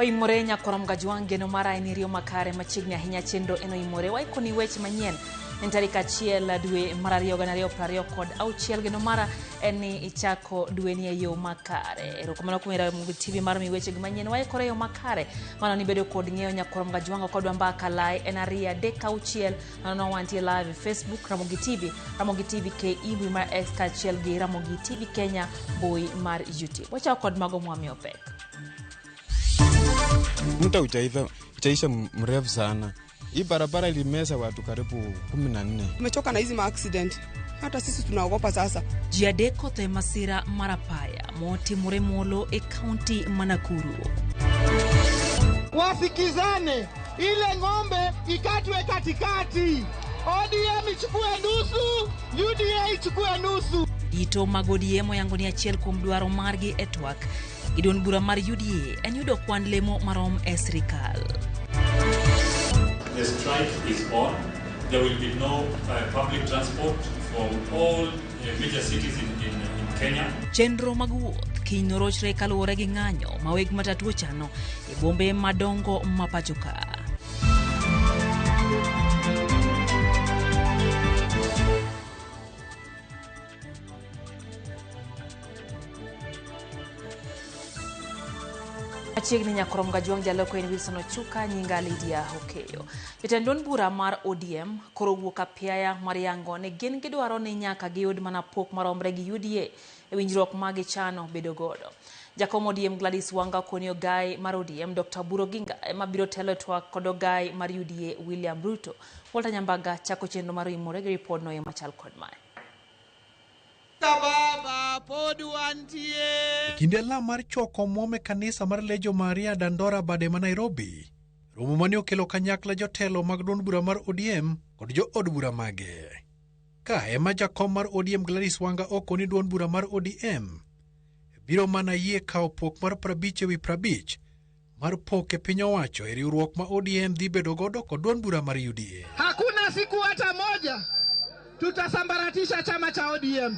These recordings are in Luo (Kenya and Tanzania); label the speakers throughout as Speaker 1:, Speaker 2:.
Speaker 1: Oimore nyakwar Mgajwang' geno mara en riyo makare machiegni ahinya chenro en oimore waikoni weche manyien en tarik achiel dwe mar ariyo gana ariyo prariyo kod auchiel geno mara en ni ichako dweni e yo makare erokamano kuom Ramogi TV mar mi weche gi manyien waikore e yo makare mano ni bedo kod ng'eyo nyakwar Mgajwang' kodwa mbaka lai en ariyo adek auchiel mano wantie live e Facebook Ramogi TV Ramogi TV KE mbui mar X kaachiel gi Ramogi TV Kenya mbui mar YouTube wachako kod mago mwamiyo pek
Speaker 2: Muda ujaiva ujaisha mrefu sana. Hii barabara ilimeza watu karibu 14.
Speaker 3: Tumechoka na hizi maaccident, hata sisi tunaogopa sasa.
Speaker 1: Ji adek otho e masira mar apaya motimore molo e kaunti ma Nakuru.
Speaker 4: Wasikizane, ile ng'ombe ikatwe katikati, ODM ichukue nusu, UDA ichukue nusu.
Speaker 1: Dito mag ODM oyango ni achiel kuom dwaro margi e twak gi duond bura mar UDA en yudo kwan lemo marom e sirikal.
Speaker 5: The strike is on. There will be no public transport from all major cities in Kenya.
Speaker 1: Chenro mag wuoth kiny norochre kaluwore gi ng'anyo ma weg matatu ochano e bombe madongo ma pacho ka. Machiegni nyakorom Gajwang' jaloko en Wilson Ochuka, nyinga Lydia Okeyo. Jatend duond bura mar ODM koro wuok apiaya mar yango ni gin gidwaro ni nyaka giyud mana pok maromre gi UDA e winjruok ma gichano bedo godo. Jakom ODM Gladys Wanga okoni ogai mar ODM Dr. Oburu Oginga ema biro telo e twak kod ogai mar UDA William Ruto. Walter Nyambaga chako chenro mar oimore gi ripodno e machal kod mae.
Speaker 4: Baba pod wantie.
Speaker 6: E kinde alam mar choko omwom e kanisa mar Lejo Maria Dandora bade ma Nairobi, romo mane okelo kanyakla jotelo mag duond bura mar ODM kod jo od bura mage. Ka ema jakom mar ODM Gladys Wanga okoni duond bura mar ODM biro mana yie kawo pok mar 50 ewi 50 mar pok e piny owacho e riwruok ma ODM dhi bedo godo kod duond bura mar UDA.
Speaker 4: Hakuna siku hata moja tutasambaratisha chama cha ODM.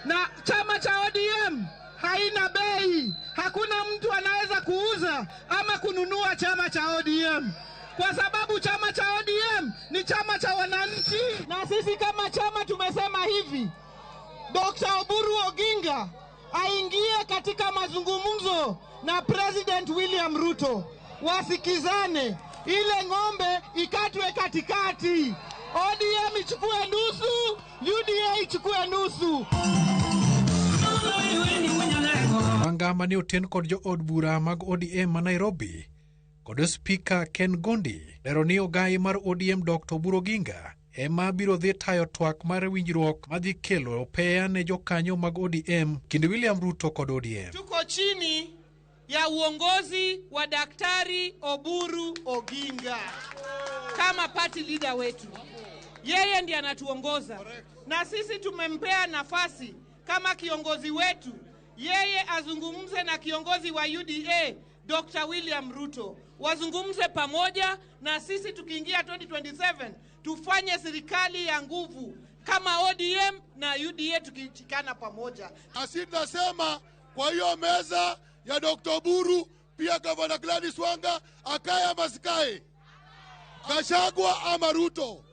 Speaker 4: Na chama cha ODM haina bei. Hakuna mtu anaweza kuuza ama kununua chama cha ODM. Kwa sababu chama cha ODM ni chama cha wananchi. Na sisi kama chama tumesema hivi, Dr. Oburu Oginga aingie katika mazungumzo na President William Ruto. Wasikizane, ile ng'ombe ikatwe katikati. ODM ichukue nusu, UDA ichukue nusu.
Speaker 6: Wanga mane oten kod jo od bura mag ODM ma Nairobi kod Spika Ken Gondi lero ni ogai mar ODM Dr. Oburu Oginga ema biro dhi tayo twak mar winjruok madhi kelo opeya ne jokanyo mag ODM kind William Ruto kod ODM.
Speaker 4: Tuko chini ya uongozi wa Daktari Oburu Oginga kama party leader wetu. Yeye ndiye anatuongoza. Na sisi tumempea nafasi kama kiongozi wetu. Yeye azungumze na kiongozi wa UDA Dr. William Ruto. Wazungumze pamoja na sisi tukiingia 2027 tufanye serikali ya nguvu kama ODM na UDA tukishikana pamoja.
Speaker 7: Na sisi tunasema kwa hiyo meza ya Dr. Oburu pia Governor Gladys Wanga akae ama asikae, Gachagua ama Ruto.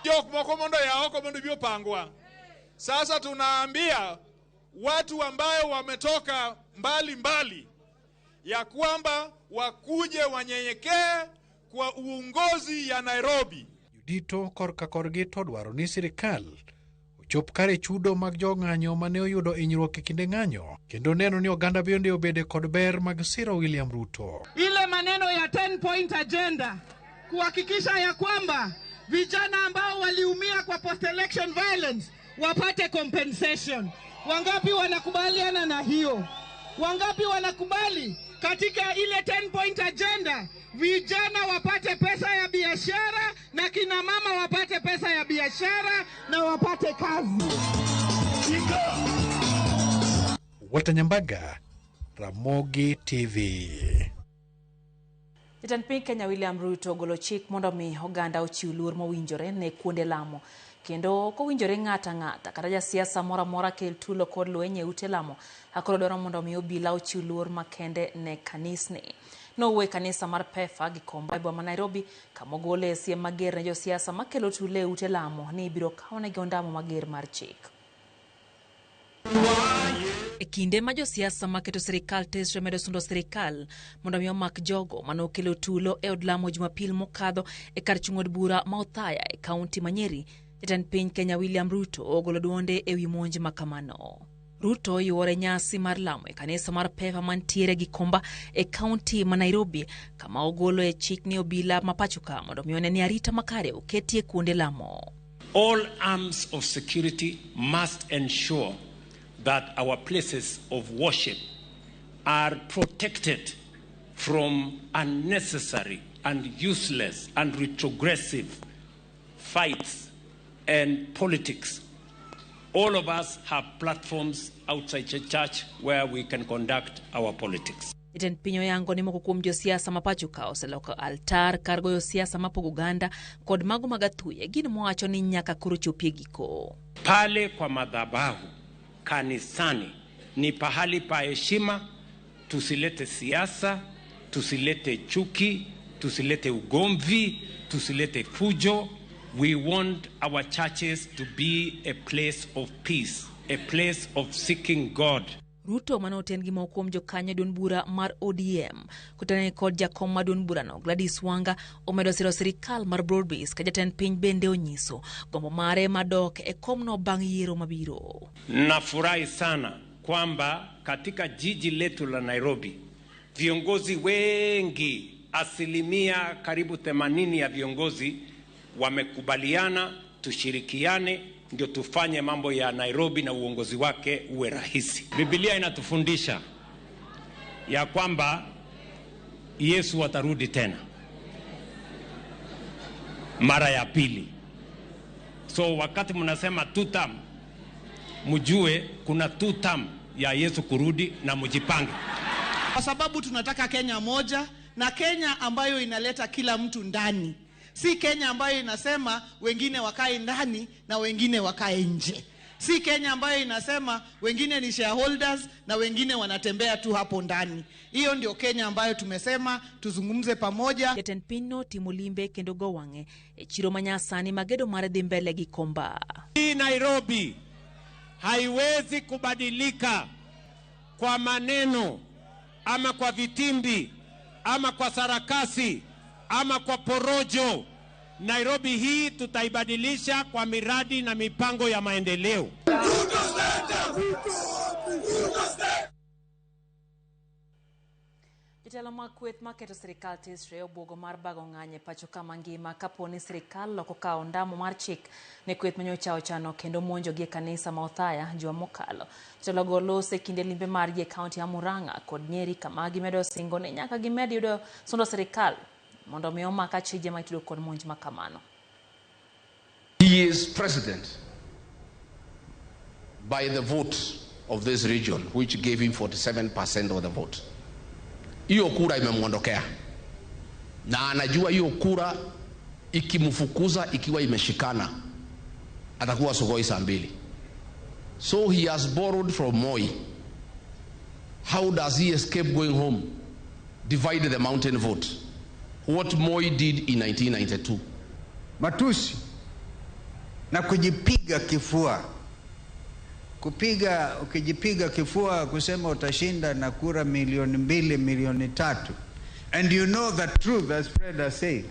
Speaker 8: Jok moko mondo ya oko mondo bi opangwa. Sasa tunaambia watu ambayo wametoka mbali mbali ya kwamba wakuje wanyenyekee kwa uongozi ya Nairobi.
Speaker 6: Jodito korka korgi to dwaro ni sirikal ochop kare chudo mag jong'anyo mane oyudo hinyruok e kinde ng'anyo kendo neno ni oganda bende obede kod ber mag siro William Ruto.
Speaker 4: Ile maneno ya 10 point agenda kuhakikisha ya kwamba vijana ambao waliumia kwa post election violence wapate compensation. Wangapi wanakubaliana na hiyo? Wangapi wanakubali katika ile 10 point agenda vijana wapate pesa ya biashara na kina mama wapate pesa ya biashara na wapate kazi?
Speaker 6: Walter Nyambaga, Ramogi TV.
Speaker 1: Jatend piny Kenya William Ruto ogolo chik mondo mi oganda ochiw luor mowinjore ne kuonde lamo kendo kowinjore ng'ato ang'ata kata jasiasa moro amora kel tulo kod lweny e ute lamo. Akoro dwaro mondo mi obila ochiw luor makende ne kanisni. Nowuoyo e kanisa mar Pefa Gikomba e boma ma Nairobi kama ogole siem mager ne josiasa makelo tule e ute lamo ni ibiro kawnegi ondamo mager mar chik. E kinde ma josiasa maketo sirikal tesre medo sundo sirikal mondo mi omak jogo mane okelo tulo e od lamo Jumapil mokadho e kar chung' od bura ma Othaya e kaunti ma Nyeri, jatend piny Kenya William Ruto ogolo duonde e wi monj ma kamano. Ruto yuore nyasi mar lamo e kanisa mar Pefa mantiere Gikomba e kaunti ma Nairobi kama ogolo e chik ni obila ma pacho ka mondo mi one ni arita makare oketie kuonde lamo.
Speaker 9: All arms of security must ensure that our places of worship are protected from unnecessary and useless and retrogressive fights and politics. All of us have platforms outside the church where we can conduct our politics.
Speaker 1: Jatend piny oyango ni moko kuom josiasa ma pacho ka oseloko altar kar goyo siasa mapogo oganda kod mago mag athuye, gino mowacho ni nyaka koro chopie giko.
Speaker 9: Pale kwa madhabahu kanisani ni pahali pa heshima. Tusilete siasa, tusilete chuki, tusilete ugomvi, tusilete fujo. We want our churches to be a place of peace, a place of seeking God.
Speaker 1: Ruto mane oten gi moko kuom jokanyo duond bura mar ODM kotenore kod jakom mar duond burano Gladys Wanga omedo siro sirikal mar Broadbase ka jatend piny bende onyiso gombo mare madok e komno bang' yiero mabiro.
Speaker 9: Nafurahi sana kwamba katika jiji letu la Nairobi viongozi wengi, asilimia karibu 80 ya viongozi wamekubaliana tushirikiane ndio tufanye mambo ya Nairobi na uongozi wake uwe rahisi. Biblia inatufundisha ya kwamba Yesu atarudi tena mara ya pili. So wakati mnasema two term, mjue kuna two term ya Yesu kurudi na mjipange.
Speaker 4: Kwa sababu tunataka Kenya moja na Kenya ambayo inaleta kila mtu ndani. Si Kenya ambayo inasema wengine wakae ndani na wengine wakae nje. Si Kenya ambayo inasema wengine ni shareholders na wengine wanatembea tu hapo ndani. Hiyo ndio Kenya ambayo tumesema tuzungumze pamoja.
Speaker 1: Jatend piny no timo limbe kendo go wang'e e chiro manyasani magedo mar dhi mbele gi Komba.
Speaker 9: Hii Nairobi haiwezi kubadilika kwa maneno ama kwa vitimbi ama kwa sarakasi ama kwa porojo. Nairobi hii tutaibadilisha kwa miradi na mipango ya maendeleo.
Speaker 1: Jotelo mag kweth maketo sirikal tesre obwogo mar bago ng'anyo e pacho ka mangima kapo ni sirikal ok okawo ondamo mar chik ne kweth manyocha ochano kendo monjogi e kanisa ma Othaya juma mokalo. Jotelogo loso e kinde limbe margi e kaunti ya Murang'a kod Nyeri kama gimedo singo ni nyaka gimed yudo sundo sirikal mondo mi omak achije ma itudo kod monj ma kamano.
Speaker 10: He is president by the vote of this region, which gave him 47% of the vote. Hiyo kura imemwondokea na anajua hiyo kura ikimfukuza ikiwa imeshikana atakuwa sokoi saa mbili. So he has borrowed from Moi. How does he escape going home? Divide the mountain vote. What Moi did in 1992.
Speaker 11: Matusi na kujipiga kifua. Kupiga, ukijipiga kifua kusema utashinda na kura 2 milioni, 3 milioni. And you know the truth, as Fred has said.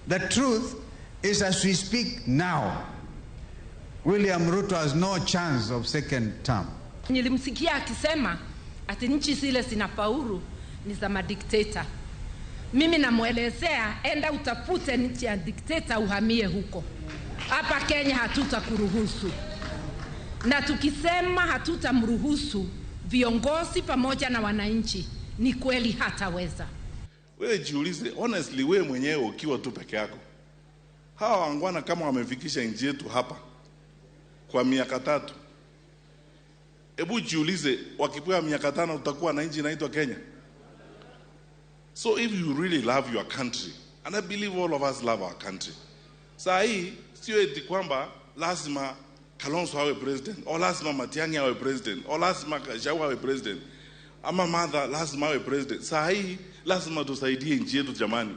Speaker 11: The truth is, as we speak now, William Ruto has no chance of second term.
Speaker 12: Nilimsikia akisema ati nchi zile zinafaulu ni za madikteta. Mimi namwelezea, enda utafute nchi ya dikteta uhamie huko. Hapa Kenya hatutakuruhusu, na tukisema hatutamruhusu viongozi pamoja na wananchi, ni kweli hataweza.
Speaker 13: Wewe jiulize honestly, wewe mwenyewe ukiwa tu peke yako, hawa wangwana kama wamefikisha nchi yetu hapa kwa miaka 3, hebu jiulize, wakipewa miaka 5 tutakuwa na nchi inaitwa Kenya? So if you really love your country, and I believe all of us love our country, saa hii sio eti kwamba lazima Kalonzo awe president or lazima Matiang'i awe president or lazima Gachagua awe president ama Martha lazima awe president. Saa hii Lazima tusaidie nchi yetu jamani.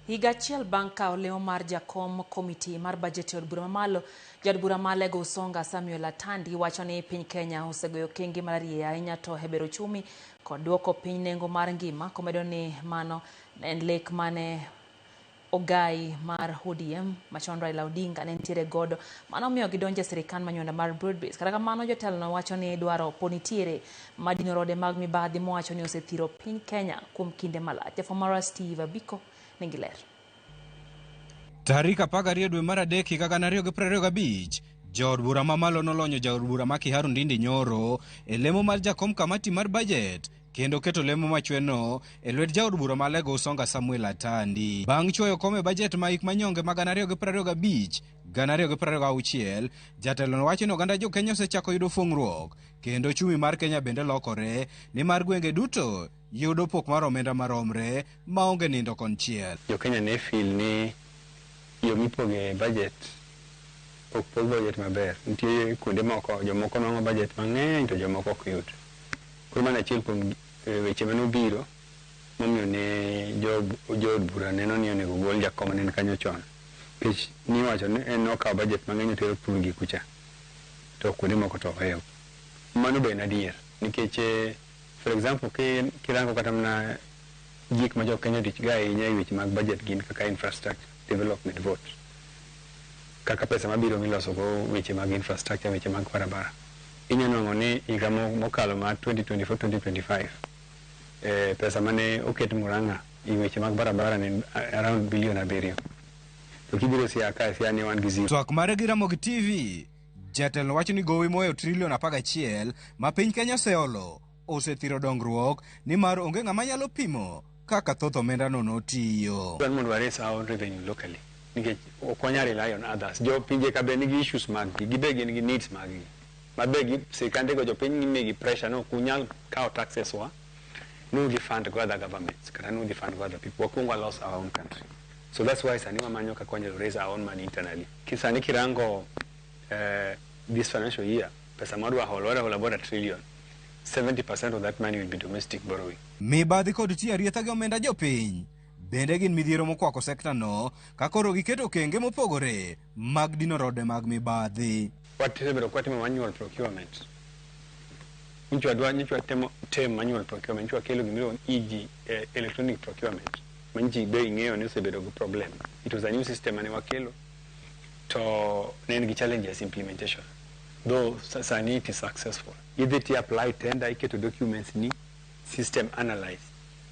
Speaker 1: Higa achiel bang' kawo lemo mar jakom komiti mar bajet e od bura mamalo, jaod bura ma Alego Usonga Samuel Atandi wacho ni piny Kenya osegoyo okenge mararieya ahinya to e bero ochumi kod duoko piny nengo mar ngima, komedo ni mano en lek mane ogai mar ODM machon Raila Odinga ne nitiere godo mano omiyo gidonjo e sirikand manyonda mar Broad-Based. Kata kamano jatelono wacho ni dwaro pod nitiere madino rode mag mibadhi mowacho ni osethiro piny Kenya kuom kinde malach. Jafwambo marwa Steve Abiko nigi ler.
Speaker 14: Tarik 12 dwe mar adek higa 2025, jood bura mamalo nolonyo jaod bura ma Kiharu Ndindi Nyoro e lemo mar jakom kamati mar bajet kendo keto lemo machweno e lwet jaod bura ma Alego Usonga Samuel Atandi. Bang' chwoyo kom e bajet ma hik manyonge ma 2025 2026, jatelono wacho ni oganda jo Kenya osechako yudo fuong'ruok kendo ochumi mar Kenya bende lokore nimar gwenge duto yudo pok mar omenda maromre maonge nindo konchiel.
Speaker 15: Jo Kenya ne feel ni yo mipoge budget ok pog budget maber. Nitie kuonde moko jomoko nwang'o budget mang'eny to jomoko ok yud. Koro mano achiel kuom weche mane obiro momiyo ne jood bura neno ni onego gol jakom mane ni kanyo chon. Nikech niwacho ni en okawo budget mang'eny otero thurgi kucha to kuonde moko to oweyo. Mano be en adier nikech for example kirango kata mana gik ma jo Kenya odich go ahinya e weche mag budget gin kaka infrastructure development vote. Kaka pesa mabiro miloso go weche mag infrastructure, weche mag barabara. Inya nwang'o ni higa mokalo mar 2024-2025 pesa mane oket Murang'a e weche mag barabara ne around bilion 7. To kibiro Siaya ka, Siaya ne wan gi zero.
Speaker 14: Twak mare gi Ramogi TV, jatelo wacho ni gowi mohewo trilion 11 ma piny Kenya oseolo osethiro dongruok nimar onge ng'ama nyalo pimo kaka thoth omendano notiyo.
Speaker 15: Dwaro mondo wa raise our own revenue locally nikech ok wanyal rely on others. Jo pinje ka be nigi issues mag gi, gibe gin gi needs mag gi. Ma be gi sirikande go jopiny migi pressure no ok unyal kawo taxes wa nudhi fund go other governments kata nudhi fund go other people. Wakuong walos our own country. So that's why sani wamanyo kaka wanyalo raise our own money internally. Sani kirango this financial year, pesa mwadwa holo, wadwa holo about a trillion. 70% of that money will be domestic borrowing.
Speaker 14: Mibadhi kod tiyo arietha gi omenda jopiny bende gin midhiero mokwako sekta no ka koro giketo okenge mopogore mag dino rode mag mibadhi.
Speaker 15: Wasebedo kwatimo manual procurement. Nyocha wadwa nyocha watemo tem manual procurement, nyocha wakelo gimiluongo ni EG, electronic procurement. Ma ji be ing'eyo ni osebedo gi problem. It was a new system mane wakelo to ne en gi challenges implementation. Though sani it is successful. Idhi ti apply tender, iketo documents ni, system analyze.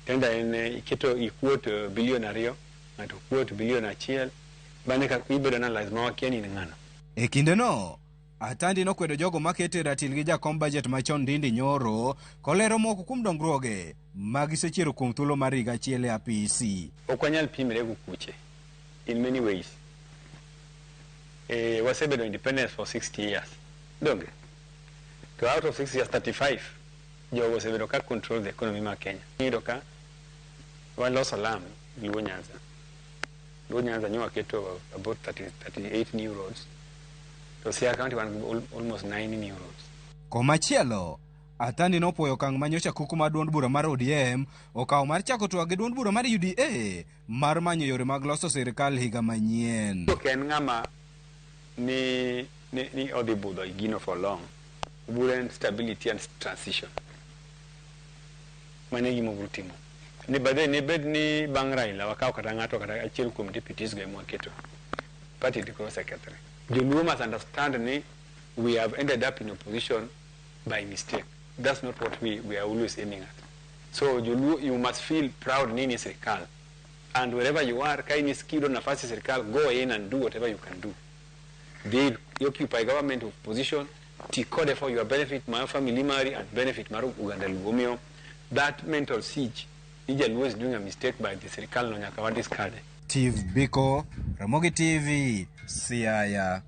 Speaker 15: Tender en iketo i quote bilion 2, ng'ato quote bilion 1, bang'e ka ibedo analyze ma wakia ni in ng'ano.
Speaker 14: E kindeno, Atandi nokwedo jogo makete ratil gi jakom bajet machon Ndindi Nyoro kolero moko kuom dongruoge ma gisechiero kuom thuolo mar higa achiel e apisi.
Speaker 15: Ok wanyal pimre gi kuche in many ways. Wasebedo independence for 60 years. Donge? To out of 60 years, 35 jogo osebedo ka control the economy mar Kenya. Iyudo ka waloso lam Luo Nyanza. Luo Nyanza nyo waketo about 38 new roads. To Siaya County wan almost 9 new roads.
Speaker 14: Komachielo, Atandi nopuoyo okang' ma nyocha kuku mar duond bura mar ODM okawo mar chako twak gi duond bura mar UDA mar manyo yore mag loso sirikal higa manyien.
Speaker 15: Ok en ng'ama ni odhi budho e gino for long. Oburu en stability and transition. Mano e gima Oburu timo. Ni by ni bed ni bang' Raila wakawo kata ng'ato kata achiel kuom deputies go ema waketo. Party di koro osekethre. Joluo must understand ni we have ended up in opposition by mistake. That's not what we are always aiming at. So Joluo, you must feel proud ni ni sirikal. And wherever you are, ka in kiyudo nafasi sirikal, go in and do whatever you can do. They occupy government of position, ti kode for your benefit, mar family mari, and benefit mar oganda Luo. Omiyo, that mental siege, ni Jaluo is doing a mistake by the sirikal no nyaka wa discard.
Speaker 14: Steve Biko, Ramogi TV, Siaya.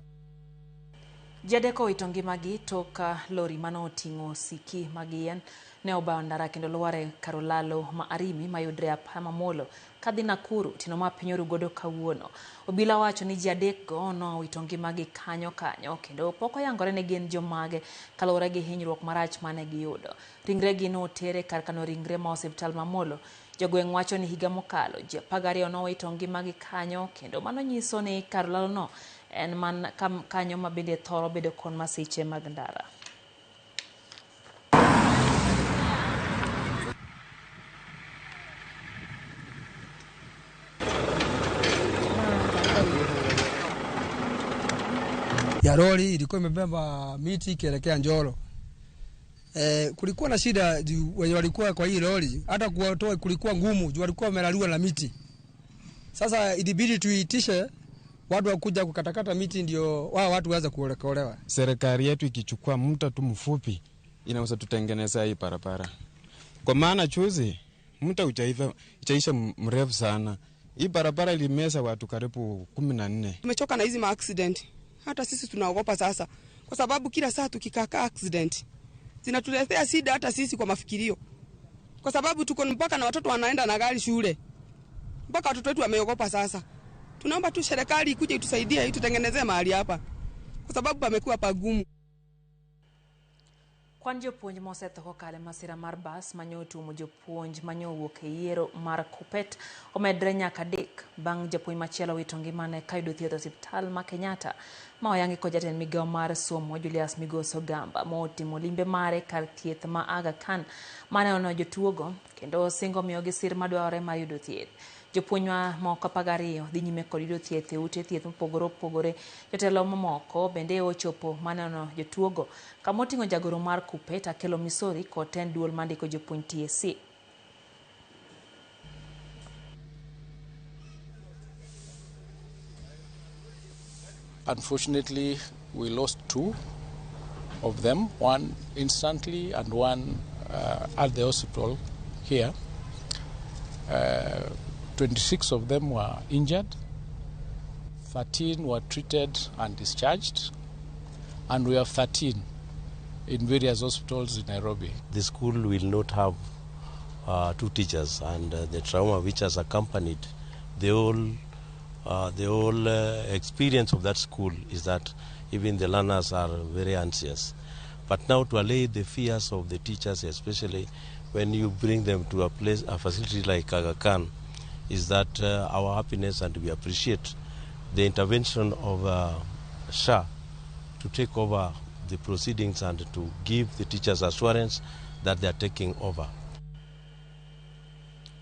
Speaker 1: Ji adek owito ngimagi tok lori mane oting'o siki mag yien ne obayo ndara kendo lwar e kar olalo ma Arimi mayudre e apaya ma Molo kadhi Nakuru otieno ma piny oru godo kawuono. Obila wacho ni ji adekgo nowito ngimagi kanyo kanyo kendo pok oyangore ni gin jomage kaluwore gi hinyruok marach mane giyudo. Ringregi notere kar kano ringre ma osiptal ma Molo. Jogweng' wacho ni higa mokalo ji 12 nowito ngimagi kanyo kendo mano nyiso ni kar lalono en man kanyo ma bende thoro bedo kod masiche mag ndara.
Speaker 16: Ya lori ilikuwa imebeba miti ikielekea Njoro. Kulikuwa na shida juu wenye walikuwa kwa hii lori, hata kuwatoa kulikuwa ngumu juu walikuwa wamelaliwa na miti. Sasa ilibidi tuitishe watu wakuja kukatakata miti ndio wao watu waweze kuokolewa.
Speaker 2: Serikali yetu ikichukua muda tu mfupi inaweza tutengeneza hii barabara. Kwa maana juzi muda utaisha mrefu sana. Hii barabara ilimeza watu karibu 14.
Speaker 3: Tumechoka na hizi ma accident. Hata sisi tunaogopa sasa kwa sababu kila saa tukikaa accident zinatuletea shida hata sisi kwa mafikirio. Kwa sababu tuko mpaka na watoto wanaenda na gari shule. Mpaka watoto wetu wameogopa sasa. Tunaomba tu serikali ikuje itusaidie itutengenezee mahali hapa. Kwa sababu pamekuwa pagumu.
Speaker 1: Kwan jopuonj mosetho kokalo e masira mar bas manyotuomo jopuonj manyowuok e yiero mar Kuppet omedre nyaka 3 bang' japuonj machielo wito ngimane kayudo thieth e osiptal ma Kenyatta ma oyangi kod jatend migawo mar somo Julius Migos Ogamba motimo limbe mare kar thieth ma Aga Khan mane oneno jotuogo kendo singo miyogi sir madwarore mar yudo thieth. Jopuonj moko 12 dhi nyime kod yudo thieth e ute thieth mopogore opogore. Jotelo mamoko bende ochopo maneno jotuogo kamoting'o jagoro mar Kuppet Akelo Misori kod tend duol mandiko jopuonj TSC.
Speaker 17: Unfortunately, we lost 2 of them, one instantly and one at the hospital here. 26 of them were injured, 13 were treated and discharged, and we have 13 in various hospitals in Nairobi.
Speaker 18: The school will not have 2 teachers, and the trauma which has accompanied the whole experience of that school is that even the learners are very anxious. But now to allay the fears of the teachers, especially when you bring them to a place, a facility like Aga Khan, is that our happiness, and we appreciate the intervention of SHA to take over the proceedings and to give the teachers assurance that they are taking over.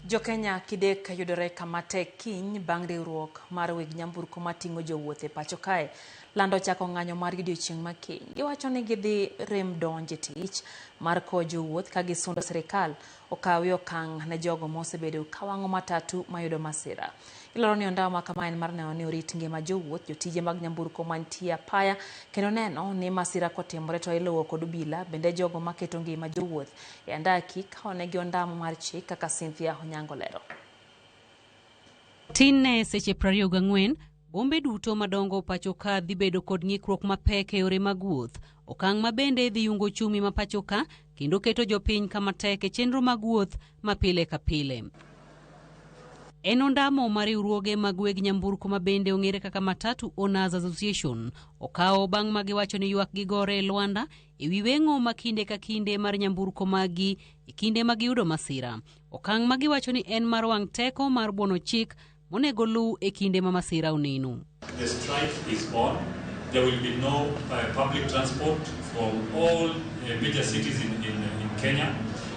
Speaker 1: Jokenya kidek yudore kama tek kiny bang' riwruok mar weg nyamburko mating'o jowuoth e pacho kae lando chako ng'anyo mar odiechieng' ma kiny. Giwacho ni gidhi rem donjo e tich mar kowo jowuoth ka gisundo sirikal okawi okang' ne jogo mosebedo kawang'o matatu mayudo masira. Iloro ni ondawa ma kama en mar neno ni orit ngima jowuoth, jotije mag nyamburko mantie apaya kendo neno ni masira kotimore to iluwo kod obila, bende jogo maketo ngima jowuoth e andaki kaonegi ondamo mar chik kaka Cynthia Onyango lero.
Speaker 19: Tin ne seche 24, bombe duto madongo pacho ka dhi bedo kod ng'ikruok mapek e yore mag wuoth. Okang' ma bende dhi yungo ochumi ma pacho ka kendo keto jopiny kama tek e chenro mag wuoth ma pile ka pile. En ondamo mar riwruoge mag weg nyamburko ma bende ong'ere kaka Matatu Owners Association okawo bang' ma giwacho ni ywak gigore e lwanda e wi weng'o ma kinde ka kinde mar nyamburko maggi e kinde ma giyudo masira. Okang' ma giwacho ni en mar wang' teko mar buono chik monego luw e kinde ma masira oneno.
Speaker 5: The strike is on. There will be no public transport from all major cities in Kenya.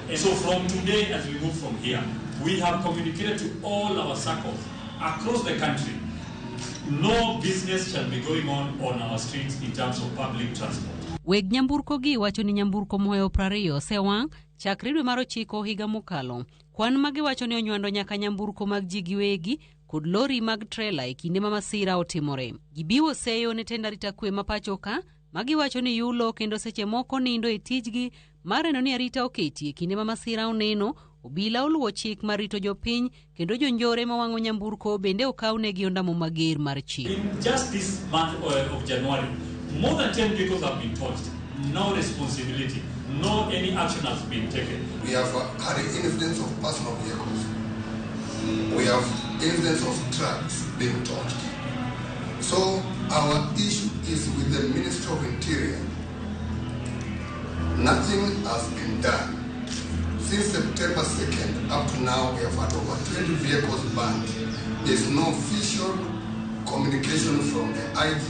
Speaker 5: And so from today, as we move from here, we have communicated to all our circles across the country, no business shall be going on our streets in terms of public transport.
Speaker 19: Weg nyamburko gi wacho ni nyamburko mohewo 20 osewang' chakre dwe mar 9 higa mokalo. Kwan ma giwacho ni onywando nyaka nyamburko mag ji giwegi kod lori mag trela e kinde ma masira otimore. Gibiwo seyo ne tend arita kwe ma pacho ka ma giwacho ni yulo kendo seche moko nindo e tijgi mar neno ni arita oketi e kinde ma masira oneno. Obila oluwo chik mar rito jopiny kendo jonjore mawang'o nyamburko bende okawnegi ondamo mager mar chik.
Speaker 5: In just this month of January, more than 10 vehicles have been touched. No responsibility, no any action has been taken.
Speaker 7: We have had an incidence of personal vehicles. We have incidents of trucks being torched. So our issue is with the Minister of Interior. Nothing has been done. Since September 2nd up to now, we have had over 20 vehicles banned. There's no official communication from the IG,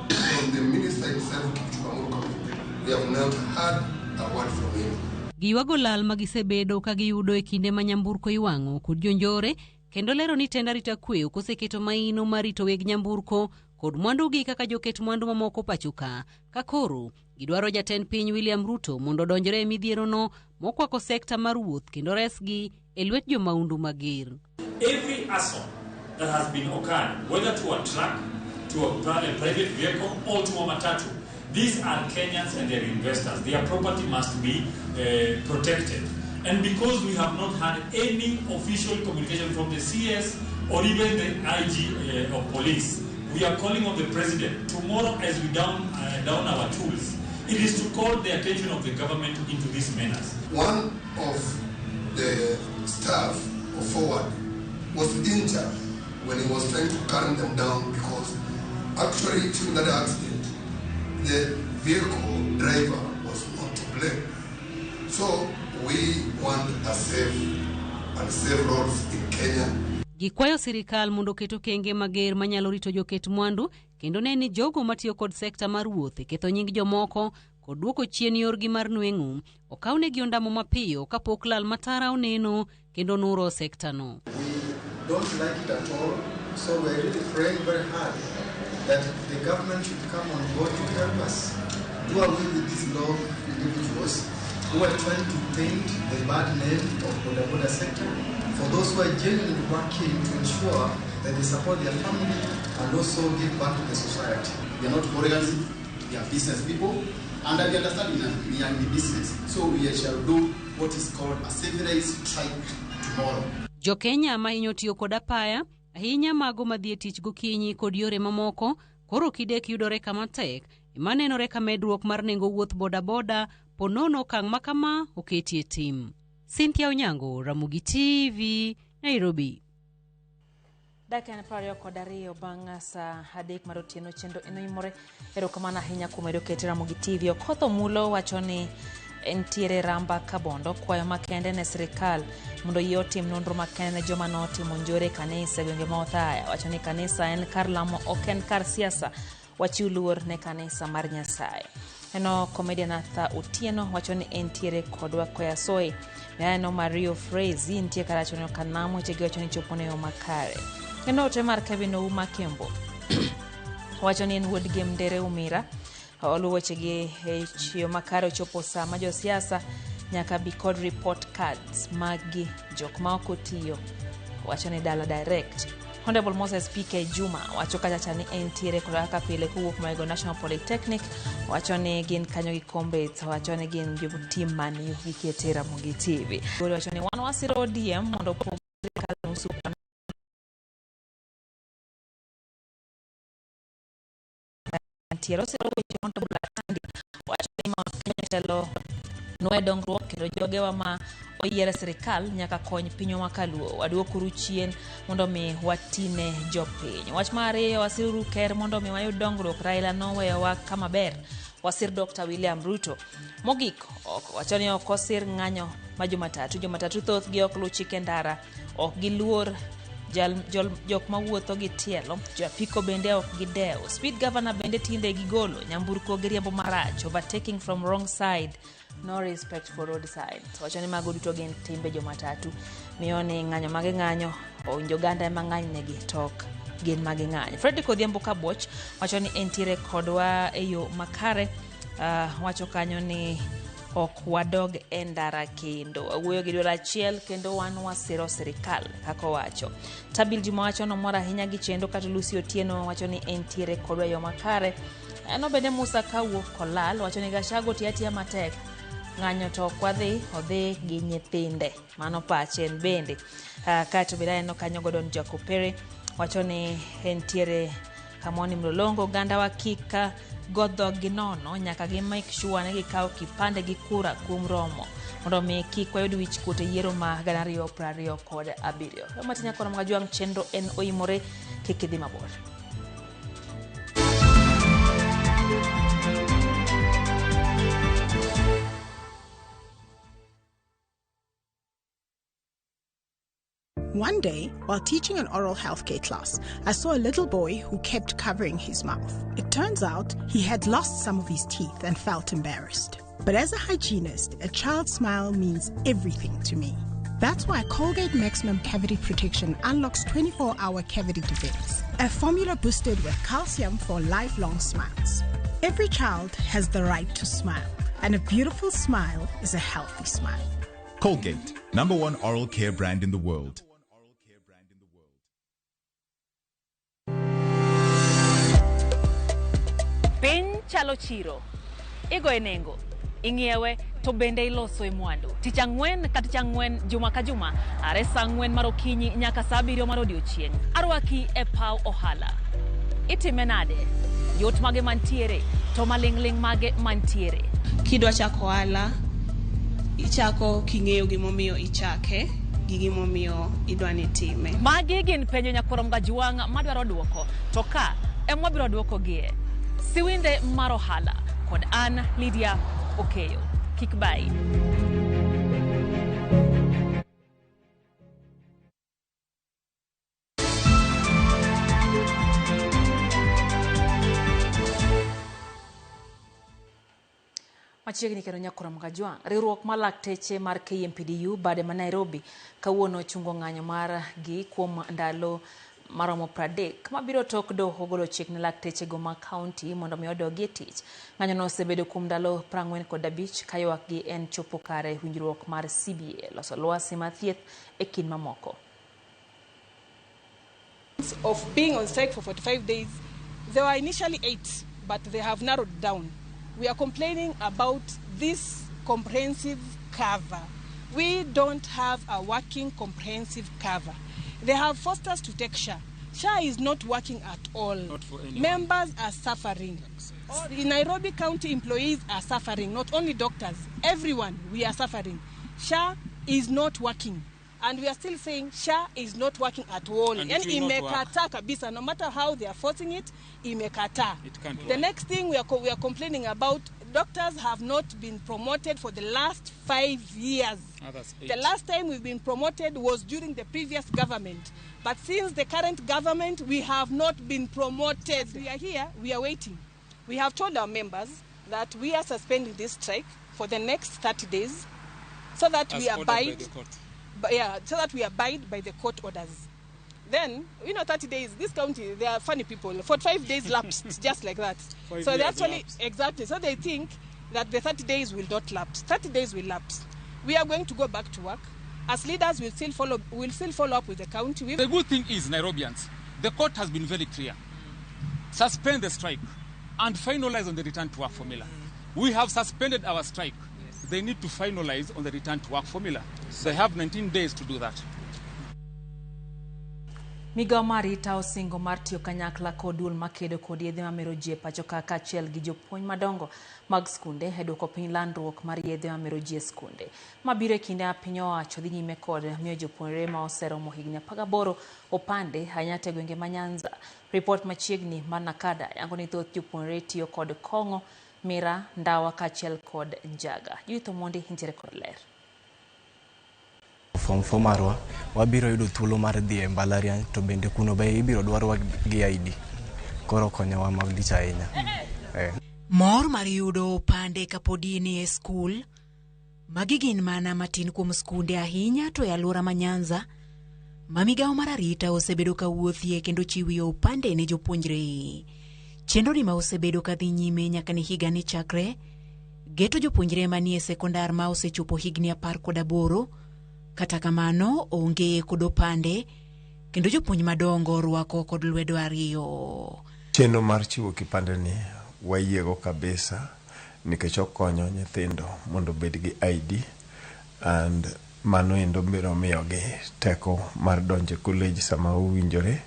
Speaker 7: from the minister himself, Kipchumba Murkomen. We have not heard a word from him.
Speaker 19: Giywago lal ma gisebedo ka giyudo e kinde ma nyamburko iwang'o kod jonjore kendo lero ni tend arita kwe ok oseketo maino mar rito weg nyamburko kod mwandugi kaka joket mwandu mamoko pacho ka. Ka koro gidwaro jatend piny William Ruto mondo odonjre e midhierono mokwako sekta mar wuoth kendo resgi e lwet jomaundu mager.
Speaker 5: Every assault that has been occurred, whether to a truck, to a private vehicle, or to a matatu, these are Kenyans and their investors. Their property must be protected. And because we have not had any official communication from the CS or even the IG of police, we are calling on the president tomorrow as we down our tools. It is to call the attention of the government into this menace.
Speaker 7: One of the staff of Forward was injured when he was trying to calm them down because actually during that accident, the vehicle driver was not to blame. So we want a safe and safe roads in Kenya.
Speaker 19: Gikwayo sirikal mondo oket okenge mager manyalo rito joket mwandu kendo ne ni jogo matiyo kod sekta mar wuoth e ketho nying jomoko kod duoko chien yorgi mar nweng'o okawnegi ondamo mapiyo kapok lal matara oneno kendo nuro sektano.
Speaker 20: We don't like it at all, so we are really praying very hard that the government should come on board to help us do away with these rogue individuals who are trying to paint the bad name of boda boda sector for those who are genuinely working to ensure that they support their family and also give back to the society.
Speaker 21: We are not hooligans, we are business people, and we understand we are in the business, so we shall do what is called a civilized strike tomorrow.
Speaker 19: Jokenya ma hinyo tiyo kod apaya, ahinya mago madhi e tich gokinyi kod yore mamoko, koro kidek yudore kama tek, ema nenore ka medruok mar nengo wuoth bodaboda ponono okang' ma kama oketie tim. Cynthia Onyango, Ramogi TV, Nairobi.
Speaker 1: Dakika 22 bang' saa 3 mar otieno chenro eno imore. Erokamano ahinya kuom medo kete Ramogi TV. Okoth Omulo wacho ni entiere Ramba Kabondo kwayo makende ne sirikal mondo yie otim nonro makende ne joma notimo njore e kanisa e gwenge ma Othaya. Wacho ni kanisa en kar lamo ok en kar siasa. Wachiw luor ne kanisa mar Nyasaye. Eno comedian Arthur Otieno wacho ni entiere kodwa Koyasoi. Aneno Mario Frezi nitie karachuonyo Kanamo wechegi wacho ni chopo ne yo makare. Eno ote mar Kevin Ouma Kembo wacho ni en wuod Gem Ndere Umira. Oluwo wechegi e yo makare ochopo saa ma josiasa nyaka bi kod report cards maggi jok ma ok otiyo. Wacho ni Dala Direct. Honorable Moses PK Juma wacho kachacha ni entiere kod kaka pile kowuok Maigo National Polytechnic. Wacho ni gin kanyo gi comrades, wacho ni gin jotim Man U gikete Ramogi TV. Wacho ni wan wasiro ODM mondo opog sirikal nusu ntiere osiro weche Honorable Atandi wacho ni Mount Kenya telo nwe dongruok kendo jogewa ma oyier e sirikal nyaka kony pinywa ma kaluo. Waduokuru chien mondo mi watine jopiny. Wach mar ariyo, wasiruru ker mondo mi wayud dongruok. Raila noweyowa kama ber. Wasir Dr. William Ruto. Mogik, wacho ni ok osir ng'anyo ma Jumatatu. Jumatatu thothgi ok luw chike ndara, ok giluor jok mawuotho gi tielo, jo apiko bende ok gidew. Speed governor bende tinde gigolo, nyamburko giriembo marach, overtaking from wrong side, no respect for road signs. Wacho ni mago duto gin timbe Jumatatu. Miyo ni ng'anyo magi ng'anyo, owinjo oganda ema ng'anynegi to ok gin magi ng'anyo. Fredrick Odhiambo Kaboch wacho ni entiere kodwa e yo makare. Wacho kanyo ni ok wadog e ndara kendo. Wawuoyo gi duol achiel kendo wan wasiro sirikal kaka owacho. Tabil Juma wacho nomor ahinya gi chenro kata Lucy Otieno wacho ni entiere kodwa e yo makare. Eno bende Musa kawuok Kolal wacho ni Gachagua tiyo atiya matek. Ng'anyo to ok wadhi, odhi gi nyithinde. Mano pache en bende. Kaeto bende aneno kanyo Gordon Jakopere wacho ni entiere Kamoni Mlolongo, oganda wa kika go dhoggi nono, nyaka gi make sure ni gikawo kipande gi kura kuom romo mondo mi kik wayud wich kuot e yiero ma 2027. Matin nyakoro mag Ajwang' chenro en oimore, kik idhi mabor.
Speaker 8: One day, while teaching an oral healthcare class, I saw a little boy who kept covering his mouth. It turns out he had lost some of his teeth and felt embarrassed. But as a hygienist, a child's smile means everything to me. That's why Colgate Maximum Cavity Protection unlocks 24 hour cavity defense, a formula boosted with calcium for lifelong smiles. Every child has the right to smile, and a beautiful smile is a healthy smile.
Speaker 22: Colgate, number one oral care brand in the world.
Speaker 1: Piny chalo chiro, igoye nengo, ing'iewe to bende iloso e mwandu. Tich ang'wen ka tich ang'wen juma ka juma are saa 4 mar okinyi nyaka saa 7 mar odiochieng'. Arwaki e paw ohala. Itime nade? Yot mage mantiere to maling'ling' mage mantiere?
Speaker 23: Kidwa chako ohala, ichako king'eyo gimomiyo ichake gi gimomiyo idwa ni itime.
Speaker 1: Magi gin penjo nyakwar Mgajwang' madwaro duoko, to ka ema wabiro duokogie. Siwinde mar ohala kod an Lydia Okeyo. Kik bayi. Machiegni kendo nyakwar Mgajwang', riwruok mar lakteche mar KMPDU bade ma Nairobi kawuono ochungo ng'anyo mar gi kuom ndalo maromo 30 mabiro tok doho golo chik ne laktechego ma kaunti mondo mi odogi e tich. Ng'anyono osebedo kuom ndalo 45 ka ywakgi en chopo kare winjruok mar CBA, loso lwasi mar thieth e kind mamoko.
Speaker 24: Of being on strike for 45 days, there were initially 8, but they have narrowed down. We are complaining about this comprehensive cover. We don't have a working comprehensive cover. They have forced us to take SHA. SHA is not working at all.
Speaker 25: Not for anyone.
Speaker 24: Members are suffering. In Nairobi County, employees are suffering, not only doctors, everyone, we are suffering. SHA is not working. And we are still saying SHA is not working at all.
Speaker 25: And it will not work.
Speaker 24: Imekataa kabisa, no matter how they are forcing it, imekataa.
Speaker 25: It can't
Speaker 24: The
Speaker 25: work.
Speaker 24: next thing we are complaining about, doctors have not been promoted for the last 5 years.
Speaker 25: Others
Speaker 24: The
Speaker 25: 8.
Speaker 24: last time we've been promoted was during the previous government. But since the current government, we have not been promoted. We are here, we are waiting. We have told our members that we are suspending this strike for the next 30 days so that
Speaker 25: As
Speaker 24: we
Speaker 25: ordered by
Speaker 24: abide
Speaker 25: the court.
Speaker 24: So that we abide by the court orders. Then, 30 days, this county, they are funny people. 45 days lapsed, just like that.
Speaker 25: 5
Speaker 24: So they
Speaker 25: years
Speaker 24: actually,
Speaker 25: lapsed.
Speaker 24: exactly. So they think that the 30 days will not lapse. 30 days will lapse. We are going to go back to work. As leaders, we'll still follow up with the county.
Speaker 25: The good thing is, Nairobians, the court has been very clear. Suspend the strike and finalize on the return to work formula. We have suspended our strike. They need to finalize on the return to work formula. They have 19 days to do that.
Speaker 1: Migawo mar arita osingo mar tiyo kanyakla kod duol makedo kod yedhe mamero ji e pacho ka kaachiel gi jopuonj madongo mag skunde e duoko piny landruok mar yedhe mamero ji e skunde. Mabiro e kinde ma piny owacho dhi nyime kod miyo jopuonjre ma oseromo higni 18 opande ahinya to e gwenge ma Nyanza. Ripot machiegni mar Nakada yango ni thoth jopuonjre tiyo kod kong'o, mira, ndawa kaachiel kod njaga. Judith Omondi nitiere kod ler.
Speaker 26: Form 4 marwa wabiro yudo thuolo mar dhi e mbalariany to bende kuno be ibiro dwarwa gi ID. Koro konyowa malich ahinya.
Speaker 27: Mor mar yudo opande kapod in e skul. Magi gin mana matin kuom skunde ahinya to e alwora ma Nyanza ma migawo mar arita osebedo ka wuothie kendo chiwo opande ne jopuonjre. Chenro ni ma osebedo ka dhi nyime nyaka ne higa ni chakre geto jopuonjre manie sekondar ma osechopo higni 18. Kata kamano onge kod opande kendo jopuonj madongo rwako kod lwedo ariyo.
Speaker 28: Chenro mar chiwo kipande ni wayiego kabisa nikech okonyo nyithindo mondo obed gi ID and mano endo biro miyogi teko mar donjo e college sama owinjore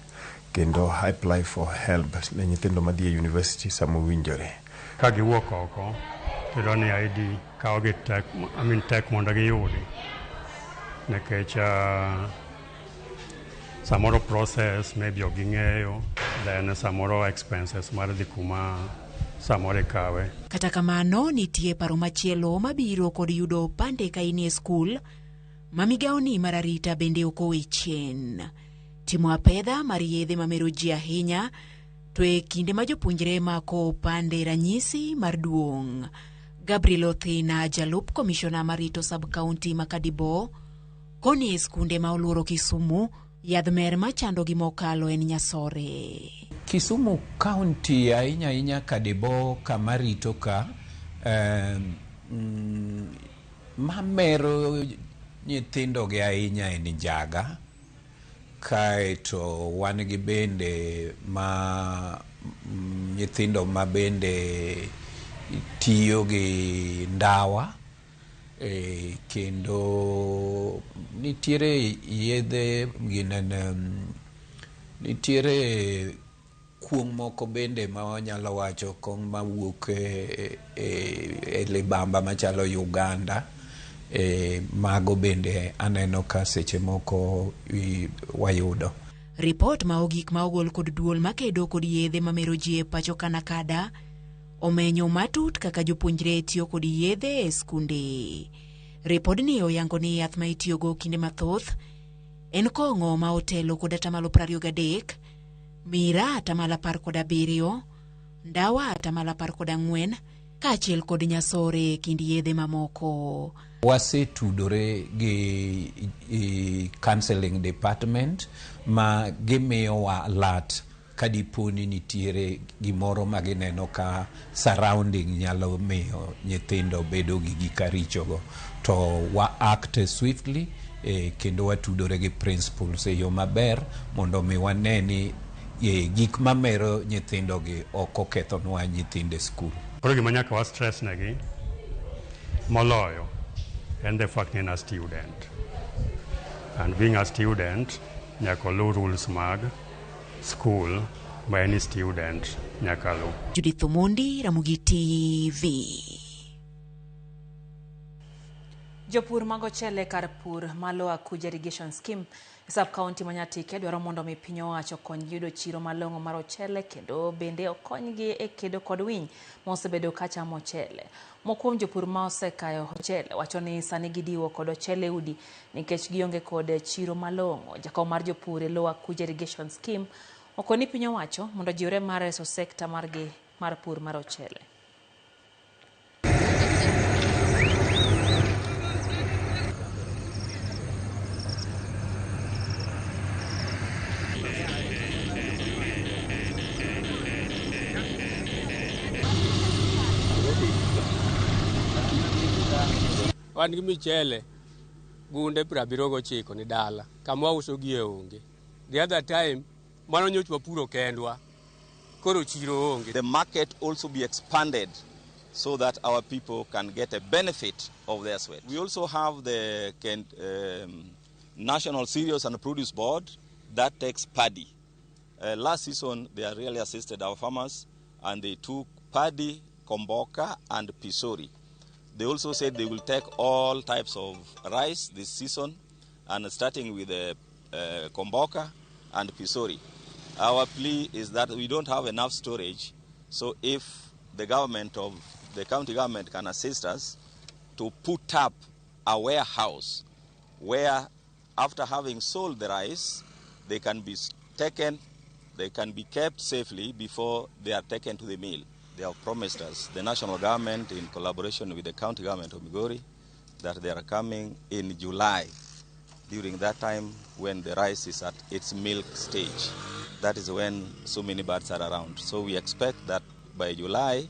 Speaker 28: kendo apply for help ne nyithindo madhi e university sama owinjore.
Speaker 4: Ka giwuok oko, tiyudo ni ID kawo gi tek, I mean, tek mondo giyudi nikech samoro process maybe ok ging'eyo, then samoro expenses mar dhi kuma samoro ikawe.
Speaker 27: Kata kamano, nitie paro machielo mabiro kod yudo opande ka in e skul ma migawoni mar arita bende ok owe chien. Timo apedha mar yedhe mamero ji ahinya to e kinde ma jopuonjre mako opande ranyisi mar duong'. Gabriel Othina, jalup komishona marito sub-county ma Kadibo, koni e skunde ma oluoro Kisumu, yadh mer machandogi mokalo en nyasore.
Speaker 6: Kisumu County ahinya ahinya Kadibo kama rito ka mamero nyithindo gi ahinya en njaga. Kaeto wan gi bende ma nyithindo ma bende tiyo gi ndawa, kendo nitiere yedhe ginene, nitiere kuong' moko bende ma wanyalo wacho kong' mawuok e libamba machalo Uganda. Mago bende aneno ka seche moko wayudo.
Speaker 27: Ripot ma ogik ma ogol kod duol makedo kod yedhe mamero ji e pacho Kanakada omenyo matut kaka jopuonjre tiyo kod yedhe e skunde. Ripodni oyango ni yath ma itiyogo kinde mathoth en kong'o ma otelo kod 23%, mira 17%, ndawa 14%, kaachiel kod nyasore e kind yedhe mamoko.
Speaker 6: Wasetudore gi counseling department ma gimiyowa alert kadipo ni nitiere gimoro ma gineno ka surrounding nyalo miyo nyithindo bedo gi gik richogo, to wa act swiftly, kendo watudore gi principals e yo maber mondo mi wane ni gik mamero nyithindo gi ok okethonwa nyithindo e skul.
Speaker 4: Koro gima nyaka wa stress negi moloyo en the fact ni en a student, and being a student nyaka oluw rules mag school ma any student nyaka luw.
Speaker 27: Judith Omondi, Ramogi TV.
Speaker 1: Jopur mag ochele kar pur ma Lower Kuja Irrigation Scheme e sub county ma Nyatike dwaro mondo mi piny owacho okonygi yudo chiro malong'o mar ochele kendo bende okonygi e kedo kod winy ma osebedo ka chamo ochele. Moko kuom jopur ma osekayo ochele wacho ni sani gidiwo kod ochele udi nikech gionge kod chiro malong'o. Jakom mar jopur e Lower Kuja Irrigation Scheme okoni piny owacho mondo ojiwre mar reso sekta margi mar pur mar ochele.
Speaker 9: Wan gi michele gunde 79 ni dala kama wauso gie onge. The other time mano nyocha wapuro kendwa koro chiro onge.
Speaker 10: The market also be expanded so that our people can get a benefit of their sweat. We also have the National Cereals and Produce Board that takes paddy. Last season they really assisted our farmers and they took paddy, komboka and pisori. They also said they will take all types of rice this season, and starting with the komboka and pisori. Our plea is that we don't have enough storage, so if the government of the county government can assist us to put up a warehouse where, after having sold the rice, they can be taken, they can be kept safely before they are taken to the mill. They have promised us, the national government in collaboration with the county government of Migori, that they are coming in July, during that time when the rice is at its milk stage. That is when so many birds are around. So we expect that by July,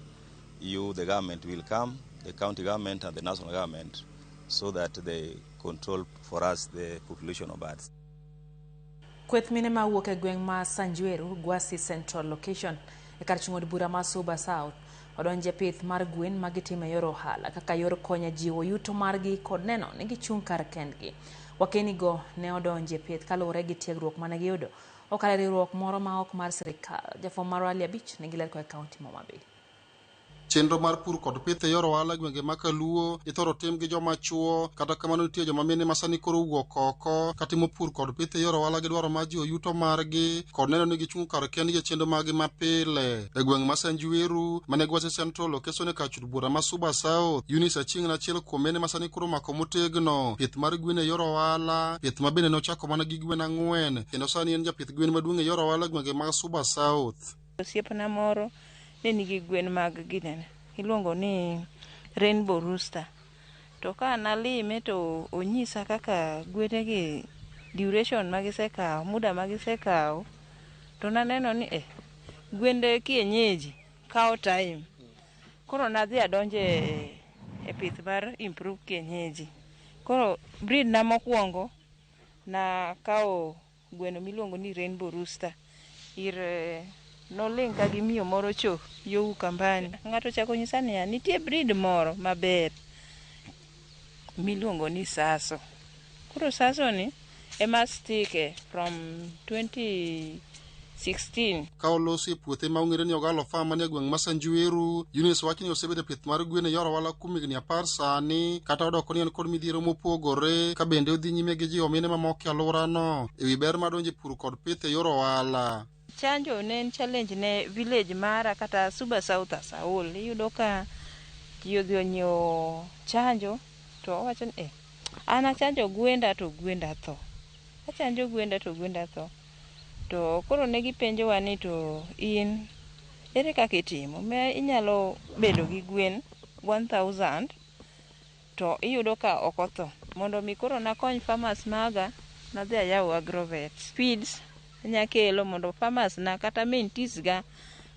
Speaker 10: you, the government, will come, the county government and the national government, so that they control for us the population of birds.
Speaker 1: Kweth mine mawuok e gweng' ma Sanjweru, Gwasi Central Location, e kar chung' od bura ma Suba South, odonje pith mar gwen ma gitimo e yor ohala kaka yor konyo jiwo yuto margi kod neno ni gichung' kar kendgi. Wakenigo ne odonje pith kaluwore gi tiegruok mane giyudo okalo e riwruok moro ma ok mar sirikal. Jafwambo marwa Ali Abich nigi ler koa e kaunti ma Homa Bay.
Speaker 2: Chenro mar pur kod pith e yor ohala e gwenge ma Kaluo ithoro tim gi joma chuo, kata kamano nitie joma mine ma sani koro owuok oko katimo pur kod pith e yor ohala gi dwaro mar jiwo yuto margi kod neno ni gichung' kar kendgi e chenro margi mapile. E gweng' ma Sanjueru mane Gwasi Central okesone kar chud bura ma Suba South, Eunice Achieng' en achiel kuom mine ma sani koro omako motegno pith mar gwen e yor ohala, pith ma bende nochako mana gi gwen ang'wen kendo sani en japith gwen maduong' e yor ohala e gwenge mag Suba South.
Speaker 3: Osiepna moro ne nigi gwen mag ginene iluongo ni rainbow rooster. To ka nalime to onyisa kaka gwene gi duration ma gisekawo, muda ma gisekawo, to naneno ni eh, gwende kienyeji kawo time. Koro nadhi adonjo e pith mar improve kienyeji. Koro breed na mokwongo nakawo gweno miluongo ni rainbow rooster. Ir nolinka gi miyo moro cho yo Ukambani. Ng'ato ochako nyisa niya, nitie breed moro maber miluongo ni Saso. Koro Saso ni ema stike from 2016.
Speaker 2: Ka olosi e puothe ma ong'ere ni Ogalo Farm manie gweng' ma Sanjueru, Eunice wacho ni osebedo e pith mar gwen e yor ohala kuom higni 10 sani, kata odoko ni en kod midhiero mopogore, ka bende odhi nyime gi jiwo mine mamoko e alworano e wi ber mar donjo e pur kod pith e yor ohala.
Speaker 3: Chanjo ne en challenge ne village mara kata Suba South as a whole. Iyudo ka ji odhi onyiewo chanjo to owacho ni eh, an achanjo gwenda to gwenda tho. Achanjo gwenda to gwenda tho. To koro ne gipenjowa ni to in ere kaka itimo? Ma inyalo bedo gi gwen 1000 to iyudo ka ok otho. Mondo mi koro nakony farmers maga, nadhi ayawo agrovet. Feeds anya kelo mondo farmers na kata mentees ga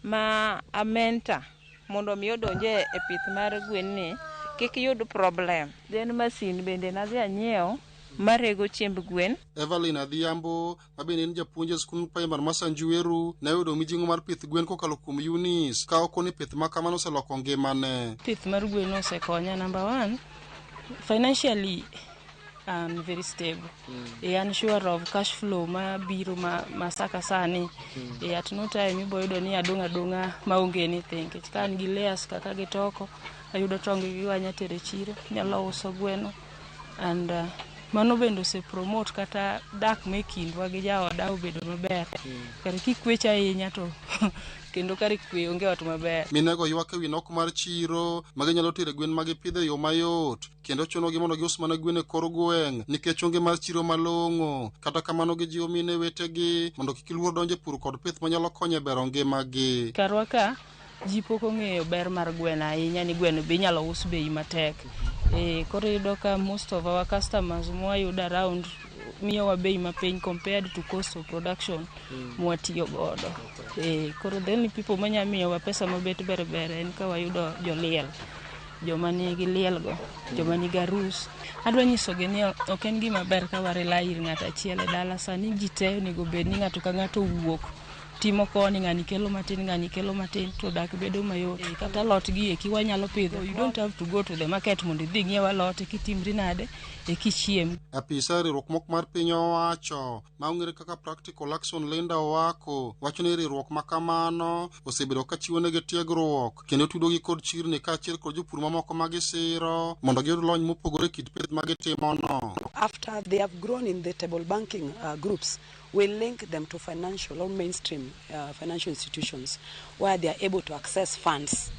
Speaker 3: ma a mentor mondo mi odonje e pith mar gwen ni kik yud problem. Then masin bende nadhi anyiewo marego chiemb gwen.
Speaker 2: Evelyn Adhiambo, ma bende en japuonj e skund primar ma Sanjueru, ne oyudo mijing'o mar pith gwen kokalo kuom Eunice, ka okoni pith ma kamano oseloko ngimane.
Speaker 11: Pith mar gwen osekonya number one, financially I'm very stable. An sure of cash flow ma biro ma saka sani. At no time ibo yudo ni adong' adong'a maonge anything. Nikech ka an gi layers kaka gitoko, ayudo tong' gi anya tero e chiro, anyalo uso gweno and mano bende ose promote kata dak me kindwa gi jaoda obedo maber. Kare kikwecho ahinya to kendo kare kwe onge ot maber.
Speaker 2: Minego ywak ewi nok mar chiro ma ginyalo tere gwen ma gipidho e yo mayot, kendo chunogi mondo gius mana gwen e kor gweng' nikech onge mar chiro malong'o. Kata kamano gijiwo mine wetegi mondo kik luor donjo e pur kod pith manyalo konyo e bero ngimagi.
Speaker 11: Karwa ka ji pok ong'eyo ber mar gweno ahinya ni gweno be inyalo us bei matek. Koro iyudo ka most of our customers mwayudo around miyowa bei mapiny compared to cost of production mwatiyo godo. Koro the only people manya miyowa pesa mabet ber ber en ka wayudo joliel. Joma nigi liel go, joma nigi arus. Adwa nyisogi ni ok en gima ber ka wa rely ir ng'ato achiel e dala. Sani ji te onego bed ni ng'ato ka ng'ato owuok timo koni, ng'ani kelo matin, ng'ani kelo matin, to dak bedo mayot. Kata alot gi eki wanyalo pidho. You don't have to go to the market mondo idhi ing'iew alot eka itimri nade eka ichiem.
Speaker 2: Apisa e riwruok moko mar piny owacho ma ong'ere kaka Practical Action Linda Owako wacho ni riwruok ma kamano osebedo ka chiwo negi tiegruok kendo tudogi kod chirni kaachiel kod jopur mamoko ma gisiro mondo giyud lony mopogore e kit pith ma gitimono.
Speaker 12: After they have grown in the table banking groups, we link them to financial or mainstream financial institutions where they are able to access funds.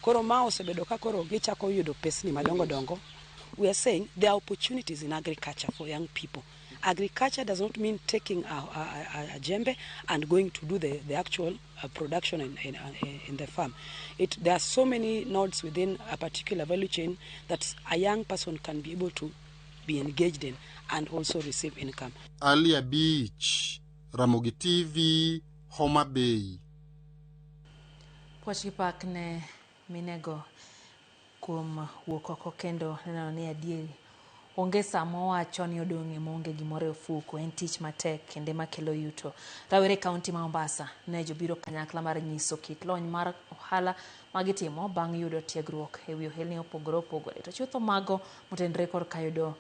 Speaker 12: Koro ma osebedo ka koro gichako yudo pesni madongo dongo. We are saying there are opportunities in agriculture for young people. Agriculture does not mean taking a jembe and going to do the actual production in the farm. There are so many nodes within a particular value chain that a young person can be able to be engaged in and also receive income.
Speaker 2: Alia Beach, Ramogi TV, Homa Bay.
Speaker 1: Puoch gi pak ne minego kuom wuok oko kendo neno ni adieri onge sama owacho ni odong' maonge gimoro e ofuko en tich matek kendo ema kelo yuto. Rawere e kaunti ma Mombasa ne jobiro kanyakla mar nyiso kit lony mar ohala ma gitimo bang' yudo tiegruok e wi ohelni mopogore opogore. To chutho mago motenore korka yudo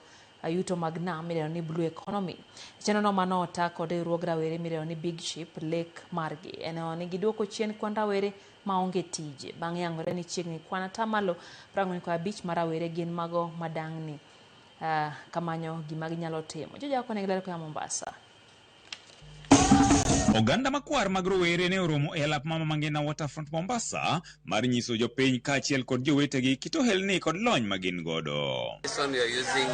Speaker 1: Yuto mag nam midendo ni Blue Economy. Chenro no mano ota kod riwruog rawere midendo ni Big Ship lek margi en ni giduoko chien kwan rawere maonge tije bang' yangore ni chiegni kwan atamalo 45 mar rawere gin mago madang'ni kamanyo gima ginyalo timo. Jojako ne gilero koa Mombasa.
Speaker 5: Oganda makwar mag rowere ne oromo e alap Mama Mangina Waterfront Mombasa mar nyiso jopiny kaachiel kod jowetegi kit ohelni kod lony ma gin godo.
Speaker 7: This one we are using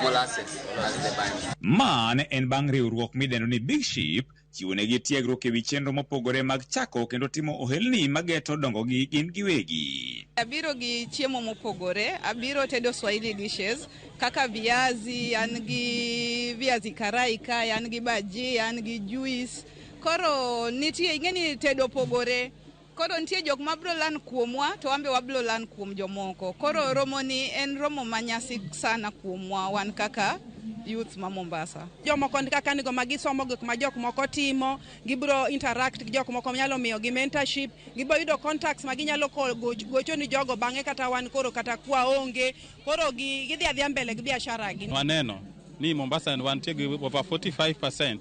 Speaker 7: molasses as the binder.
Speaker 5: Ma ne en bang' riwruok midendo ni Big Ship chiwonegi tiegruok ewi chenro mopogore mag chako kendo timo ohelni mageto dongogi gin giwegi.
Speaker 13: Abiro gi chiemo mopogore, abiro tedo Swahili dishes kaka viazi, an gi viazi karai kae, an gi bhaji, an gi juice. Koro nitie ing'e ni tedo opogore. Koro nitie jok mabiro learn kuomwa to wan be wabiro learn kuom jomoko. Koro romo ni en romo manyasi sana kuomwa wan kaka youth ma Mombasa.
Speaker 14: Jomoko kaka nigo ma gisomo gik ma jok moko timo, gibiro interact gi jok moko nyalo miyo gi mentorship, gibiro yudo contacts ma ginyalo gocho ni jogo bang'e kata wan koro kata kwa onge, koro gidhi adhiya mbele gi biashara gi.
Speaker 25: Waneno ni Mombasa wantie gi over 45%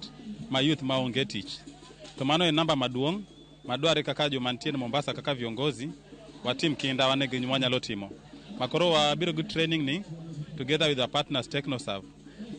Speaker 25: ma youth ma onge tich. To mano en namba maduong' madware kaka joma nitie Mombasa kaka viongozi watim kinda wane gi wanyalo timo. Makoro wabiro gi training ni together with our partners Technoserve.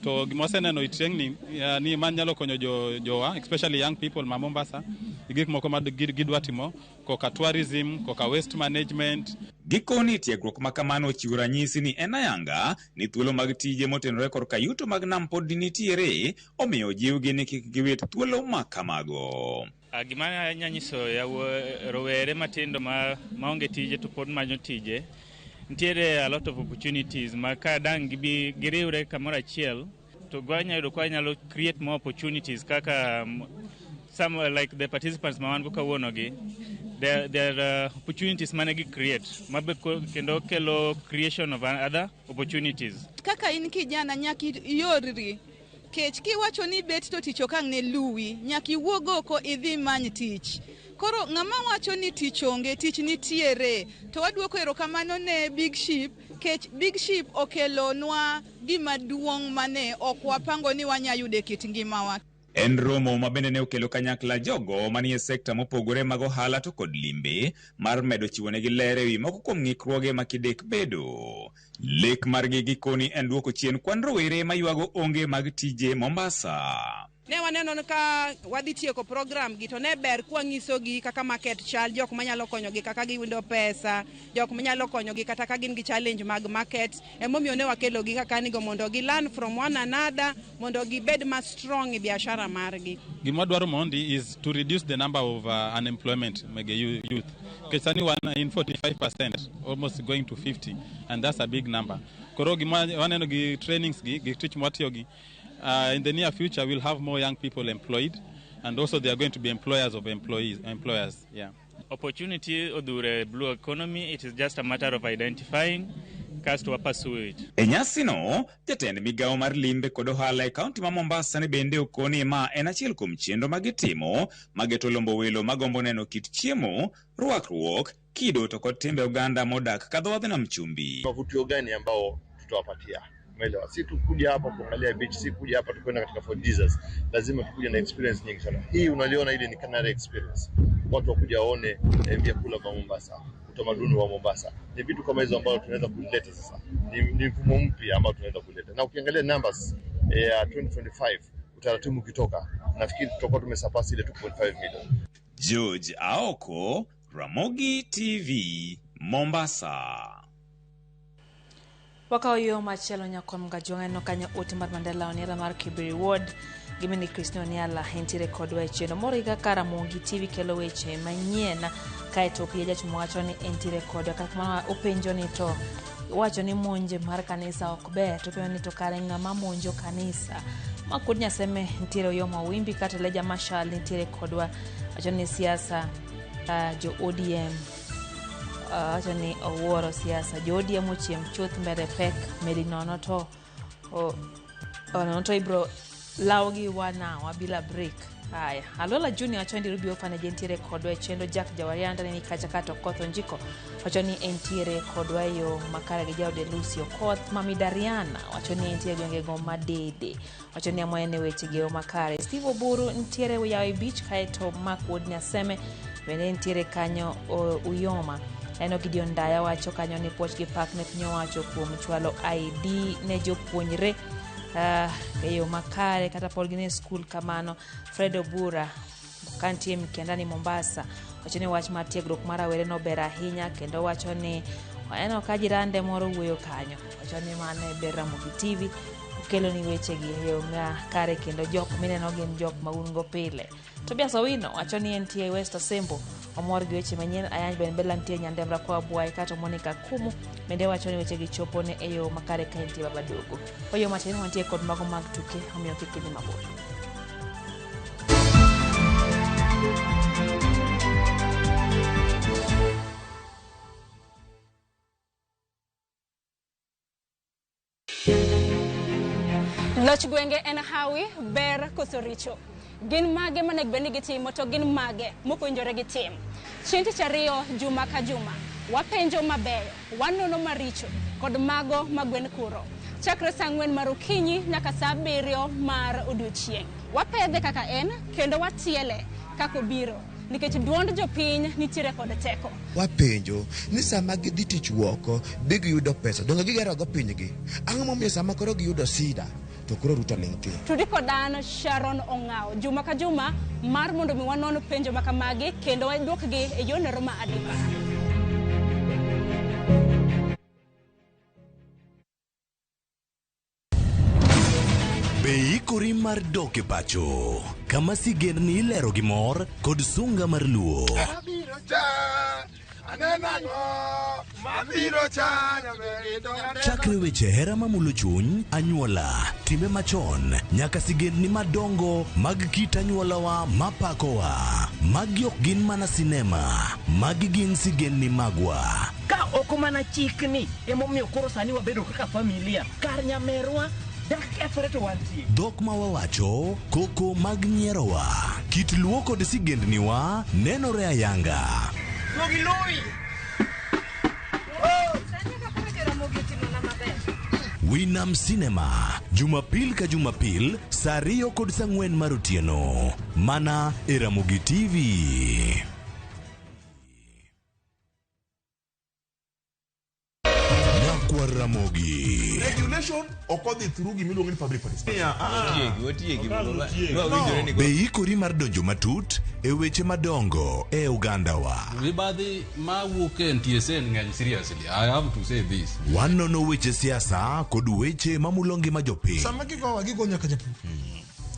Speaker 25: To gima waseneno e training ni ni man nyalo konyo jowa especially young people ma Mombasa gi gik moko ma gidwa timo koka tourism, koka waste management.
Speaker 5: Gikoni tiegruok ma kamano ochiwo ranyisi ni en ayanga ni thuolo mag tije motenore korka yuto mag nam pod nitiere, omiyo jiwgi ni kik giwit thuolo ma kamago.
Speaker 15: Gima anya nyiso yawo rowere matindo ma maonge tije to pod manyo tije, nitiere a lot of opportunities ma ka dang' gibi giriwre kamoro achiel to wanya yudo ka wanyalo create more opportunities kaka some like the participants ma wan go kawuono gi there are opportunities mane gi create mabe kendo kelo creation of other opportunities.
Speaker 13: Kaka in kijana nyaka iorri. Kech kiwacho ni bet to tich ok ang' ne luwi, nyaka iwuog oko idhi imany tich. Koro ng'ama wacho ni tich onge, tich nitiere. To waduoko erokamano ne Big Ship, kech Big Ship okelonwa gima duong' mane ok wapango ni wanya yudo e kit ngimawa.
Speaker 5: En romo ma bende ne okelo kanyakla jogo manie sekta mopogore mag ohala to kod limbe mar medo chiwonegi ler ewi moko kuom ng'ikruoge ma kidek bedo. Lek margi gikoni en duoko chien kwan rowere maywago onge mag tije Mombasa.
Speaker 14: Ne waneno ni ka wadhi tieko program gi to ne ber kwanyisogi kaka market chal, jok manyalo konyogi kaka giyudo pesa, jok manyalo konyogi kata ka gin gi challenge mag market. Emomiyo ne wakelogi kaka nigo mondo gi learn from one another, mondo gibed ma strong e biashara margi.
Speaker 25: Gima wadwaro mondi is to reduce the number of unemployment mege youth. Nikech sani wan in 45%, almost going to 50, and that's a big number. Koro gima waneno gi trainings gi tich mwatiyo gi, in the near future we'll have more young people employed, and also they are going to be employers of employees, employers. Yeah.
Speaker 15: Opportunity odhure blue economy, it is just a matter of identifying kasto wa pursue it.
Speaker 5: E nyasino, jatend migawo mar limbe kod ohala e kaunti ma Mombasa ne bende okoni ma en achiel kuom chenro ma gitimo mageto lombo welo magombo neno kit chiemo, rwakruok, kido to kod timbe oganda modak kadho wadh nam chumbi.
Speaker 16: Mavutio gani ambao tutawapatia? Umeelewa? Si tu kuja hapa kuangalia beach, si kuja hapa tu kwenda katika Fort Jesus. Lazima tukuje na experience nyingi sana. Hii unaliona ile ni culinary experience. Watu wakuja waone vyakula vya Mombasa, utamaduni wa Mombasa. Ni vitu kama hizo ambavyo tunaweza kuleta sasa. Ni mfumo mpya ambao tunaweza kuleta. Na ukiangalia numbers ya 2025 utaratibu ukitoka, nafikiri tutakuwa tumesurpass ile 2.5 million.
Speaker 5: George Aoko, Ramogi TV, Mombasa.
Speaker 1: Wakawo yo machielo nyakon Mgajwang' aneno kanyo ote mar Mandela Oniala mar Kiberi Ward gi Christine Oniala entiere kodwa e chenro moro higa ka Ramogi TV kelo weche manyien kaeto Opiyo Jachung' wacho ni entiere kodwa kata kamano openjo ni to wacho ni monj mar kanisa ok ber to openjo ni to kare ng'ama monjo kanisa Makud Nyaseme nitiere Oyoma Owimbi kata Leja Marshal nitiere kodwa wacho ni siasa jo ODM wacho ni owuoro siasa jo ODM ochiem chuth mbele pek meli nono to nono to ibro lawgi wanawa bila break. Haya, Alola Junior wacho ni Ruby Orphanage entiere kodwa e chenro. Jack Jawarianda ni kacha kato Okoth Onjiko wacho ni entiere kodwa e yo makare gi jaode Lucy Okoth. Mami Dariana wacho ni entie e gwengego Madede, wacho ni amoya ne weche gi yo makare. Steve Oburu ntiere Yawe Beach, kaeto Mark Wuod Nyaseme bende ntiere kanyo Uyoma. Eno Gideon Ndaya wacho kanyo ni puoch gi pak ne piny owacho kuom chwalo ID ne jopuonjre e yo makare kata pod gin e skul kamano. Fred Obura kantie Mikiandani Mombasa wacho ni wach mar tiegruok mar rawere no ber ahinya, kendo wacho ni oneno ka jirande moro wuoyo kanyo, wacho ni mano e ber Ramogi TV okelo ni wechegi e yo makare kendo jok mineno gin jok ma un go pile. Tobias Owino wacho ni entie West Asembo, omor gi weche manyien. Ayany Ben Bella nitie Nyandemra kwa Bwai, kato Monica Kumu bende wacho ni wechegi chopo ne e yo makare ka entie Babadogo. Kwa yo matin wantie kod mago mag tuke, omiyo kik idhi mabor.
Speaker 8: Loch gwenge en hawi, ber koso richo. Gin mage monego bed ni gitimo to gin mage mok owinjore gitim. Chieng' tich ariyo juma ka juma, wapenjo mabeyo, wanono maricho kod mago ma gwen kuro. Chakre saa 4 mar okinyi nyaka saa 7 mar odiochieng'. Wapedhe kaka en kendo watiele kaka obiro, nikech duond jopiny nitiere kod teko.
Speaker 17: Wapenjo ni sama gidhi tich woko bi giyudo pesa, donge gigerogo pinygi? Ang'o momiyo sama koro giyudo sida to koro Ruto ling' thi?
Speaker 8: Tudi kod an Sharon Ong'awo juma ka juma mar mondo mi wanon penjo makamagi kendo waduokgi e yorno ma adimba.
Speaker 18: Be ikori mar dok e pacho kama sigendni ilero gi mor kod sunga mar luo. Chakre weche hera mamulo chuny, anyuola, timbe machon, nyaka sigendni madongo mag kit anyuolawa mapakowa. Magi ok gin mana sinema, magi gin sigendni magwa.
Speaker 19: Ka ok mana chikni emomiyo koro sani wabedo kaka familia, kar nyamerwa
Speaker 18: Dhok ma wawacho, koko mag nyierowa, kit luo kod sigendniwa nenore ayanga. Winam Cinema, Jumapil ka Jumapil, saa 2 kod saa 4 mar otieno. Mana e Ramogi TV. Ramogi.
Speaker 20: Regulation okodhi through gimiluongo ni public participation.
Speaker 18: Be ikori mar donjo matut e weche madongo e ugandawa.
Speaker 21: Mibadhi mawuok e NTSA ng'eny seriously. I have to say this.
Speaker 18: Wanono weche siasa kod weche mamulo ngima jopiny.
Speaker 22: Sama gigowa gigo nyaka japur.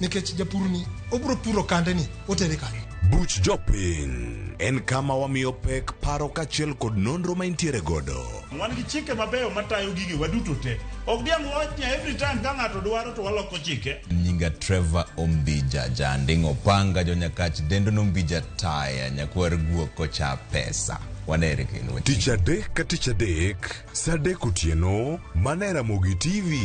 Speaker 22: Nikech japur ni obro puro kande ni otere kanyo.
Speaker 18: Buch jopiny en kama wamiyo pek paro kaachiel kod nonro ma intiere godo.
Speaker 20: Wan gi chike mabeyo matayo gigi waduto te. Ok diang' wach ni every time ka ng'ato dwaro to waloko chike.
Speaker 23: Nyinga Trevor Ombija Janding Opanga jonyakach dendo nombija taya nyakwar guok kocha pesa. Wanere kendo.
Speaker 18: Tich adek ka tich adek, saa 3 otieno, mana e Ramogi TV.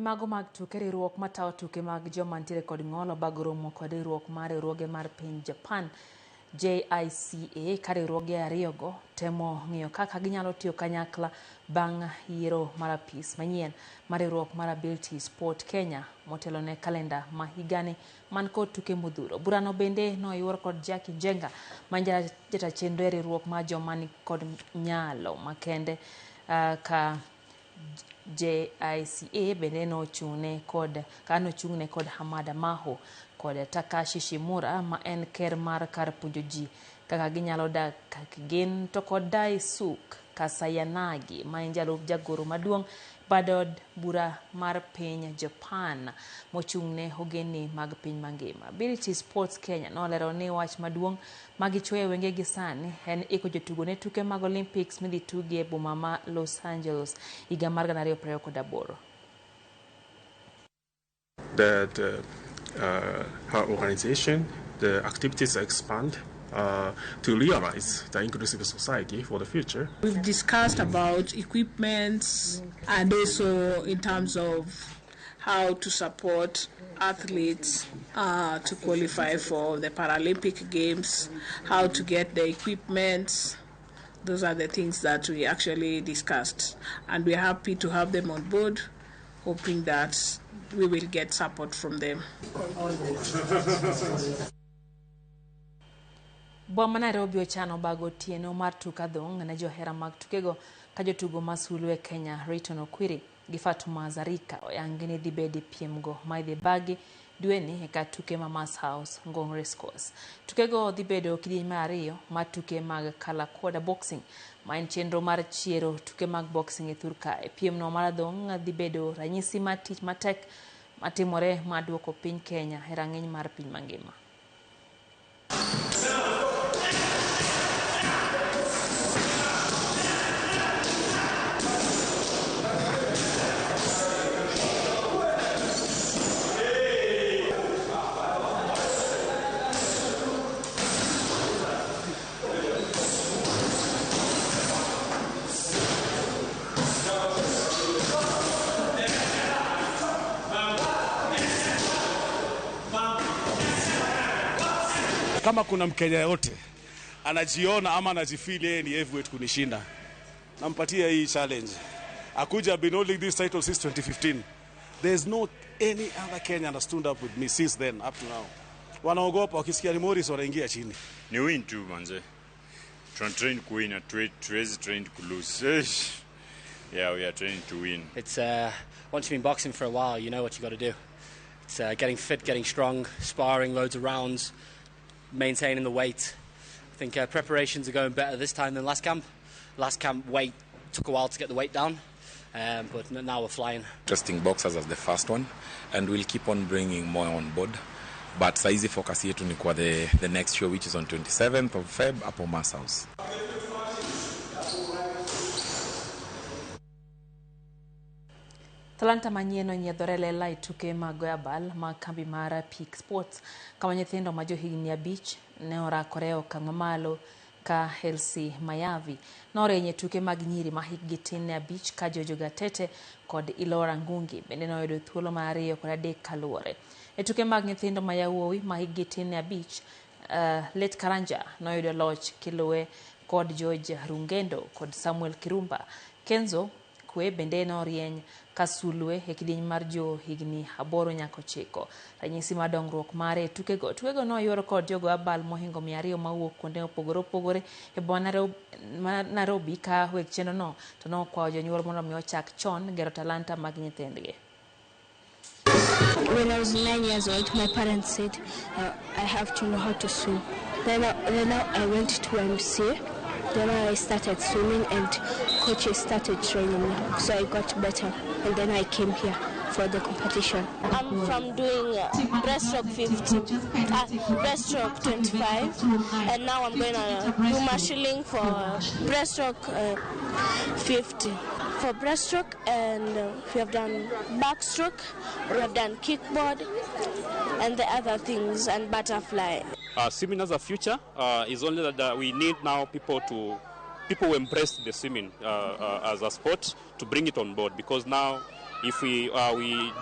Speaker 1: Mago mag tuke, riwruok matayo tuke mag joma nitiere kod ng'ol obago romo kod riwruok mar riwruoge mar piny Japan JICA ka riwruoge ariyogo temo ng'iyo kaka ginyalo tiyo kanyakla bang' yiero mar apis manyien mar riwruok mar Ability Sport Kenya motelo ne kalenda ma higani man kod tuke modhuro. Burano bende noyuor kod Jackie Njenga ma jata chenro e riwruok mar joma ni kod nyalo makende ka JICA bende nochung'ne kod Hamada Maho kod Takashi Shimura ma en ker mar kar puonjo ji kaka ginyalo dak gin to kod Daisuke Kasayanagi ma en jalup jagoro maduong' bad od bura mar piny Japan mochung'ne ogendni mag piny mangima. Ability Sports Kenya nolero ni wach maduong' ma gichwoyo wengegi sani en iko jotugo ne tuke mag Olympics midhi tugi e boma ma Los Angeles higa mar 2028.
Speaker 29: That
Speaker 4: her organization, the activities expand to realize the inclusive society for the future.
Speaker 6: We've discussed about equipments and also in terms of how to support athletes to qualify for the Paralympic Games, how to get the equipment. Those are the things that we actually discussed. And we're happy to have them on board, hoping that we will get support from them.
Speaker 1: Boma ma Nairobi ochano bago otieno mar tuk adhong' ne johera mag tukego ka jotugo ma sulwe Kenya Rayton Okwiri gi Fatuma Zarika oyangi ni dhi bedo e piemgo ma idhi bagi dweni e kar tuke ma Mass House Ngong Racecourse. Tukego dhi bedo kidieny mar ariyo mar tuke mag Kalakoda Boxing ma en chenro mar chiero tuke mag boxing e thur kae. Piemno mar adhong' dhi bedo ranyisi mar tich matek matimore mar duoko piny Kenya e rang'iny mar piny mangima.
Speaker 9: Kama kuna Mkenya yote anajiona ama anajifeel yeye ni heavyweight kunishinda, nampatia hii challenge. Akuja been holding this title since 2015. There's not any other Kenyan that stood up with me since then up to now. Wanaogopa wakisikia ni Morris wanaingia chini.
Speaker 10: Ni win tu manze. Tuna train kuwin, hatuwezi train to lose. Yeah, we are training to win.
Speaker 24: It's once you've been boxing for a while, you know what you got to do. It's getting fit, getting strong, sparring loads of rounds, maintaining the weight. I think preparations are going better this time than last camp. Last camp weight took a while to get the weight down, but now we're flying.
Speaker 26: Interesting boxers as the first one, and we'll keep on bringing more on board. But saizi focus yetu ni kwa the next show, which is on 27th of Feb hapo Mass House.
Speaker 1: Talanta manyien onyiedhore lela e tuke mag goyo abal mag kambi mar Peak Sports kama nyithindo ma johigni 5 ne orakore e okang' mamalo ka Elsie Mayavi norieny e tuke mag nyiri ma hikgi tin ne 5 ka Jojo Gatete kod Ilora Ngungi bende noyudo thuolo mar 2 kod 3 kaluwore. E tuke mag nyithindo ma yawuowi ma hikgi tin ne 5, Let Karanja noyudo loch kiluwe kod George Rungendo kod Samuel Kirumba. Kenzo Kwe bende norieny ka sulwe e kidieny mar jo higni 8 nyaka 9. Ranyisi mar dongruok mare e tukego. Tukego noyuor kod jogo abal mohingo 200 mawuok kuonde mopogore opogore e boma Nairobi ka weg chenrono to nokwayo jonyuol mondo mi ochak chon gero talanta mag nyithindgi.
Speaker 27: When I was 9 years old, my parents said I have to know how to swim. Then I went to MC. Then I started swimming and coaches started training me, so I got better. And then I came here for the competition.
Speaker 28: I'm from doing breaststroke 50, breaststroke 25, and now I'm going to do marshalling for breaststroke 50. For breaststroke, and we have done backstroke, we have done kickboard, and the other things, and butterfly.
Speaker 29: Swimming as a future is only that we need now people who embrace the swimming as a sport to bring it on board, because now if we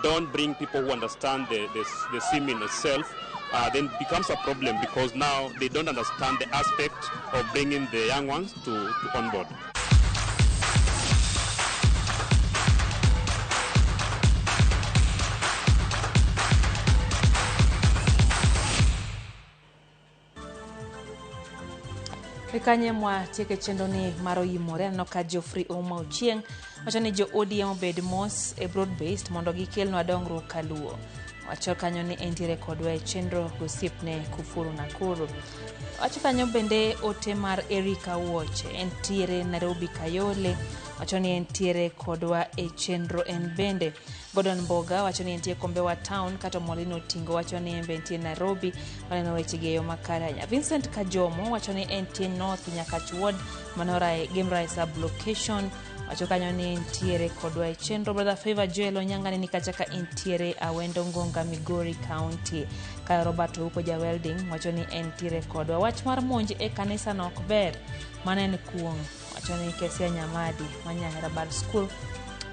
Speaker 29: don't bring people who understand the swimming itself, then it becomes a problem, because now they don't understand the aspect of bringing the young ones to on board.
Speaker 1: Kanye mwa tieke chenro ni mar oyimore aneno ka Geoffrey Ouma Ochieng wacho ni jo ODM obed mos e broad based mondo gikelnwa dongruok kaluo. Wacho kanyo ni entiere kodwa e chenro gosiepne Kufuru Nakuru. Wacho kanyo bende ote mar Erika Wuoche entiere Nairobi Kayole wacho ni entiere kodwa e chenro en bende. Gordon Mboga wacho ni entie Kombewa Town, kato Molino Tingo wacho ni en be entie Nairobi. Waneno weche gi e yo makare ahinya. Vincent Kajomo wacho ni entie North Nyakach Ward, mano Game Rai sub location. Wacho kanyo ni entiere kodwa e chenro. Brother Favor Joel Onyanga ni kacha ka entiere Awendo Ngonga, Migori County. Kayo Robert Ouko ja welding wacho ni entiere kodwa. Wach mar monj e kanisa no ok ber, mano en kuong'. Wacho ni Kesia Nyamadi ma Nyahera Bad School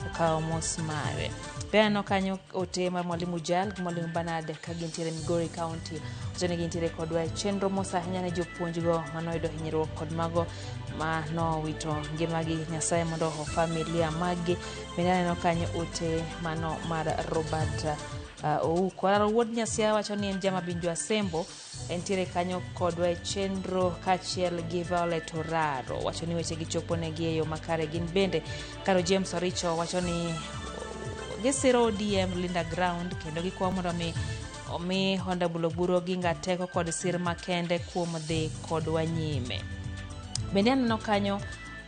Speaker 1: okawo mos mare. Be aneno kanyo ote mar Mwalimu Jal gi Mwalimu Bernard ka gintiere Migori County. Wacho ni gintiere kodwa e chenro. Mos ahinya ne jopuonjgo manoyudo hinyruok kod mago ma nowito ngimagi. Nyasaye mondo oho familia maggi. Bende aneno kanyo ote mano mar Robert Ouko. Araro wuod Nyasia wacho ni en Jama Binjo Asembo, entiere kanyo kodwa e chenro kaachiel gi Violet Oraro. Wacho ni weche gichopo negi e yo makare gin bende. Karo James Oricho wacho ni gisiro ODM Linda Ground kendo gikwayo mondo omi Honorable Oburu Oginga teko kod sir makende kuom dhi kodwa nyime. Bende aneno kanyo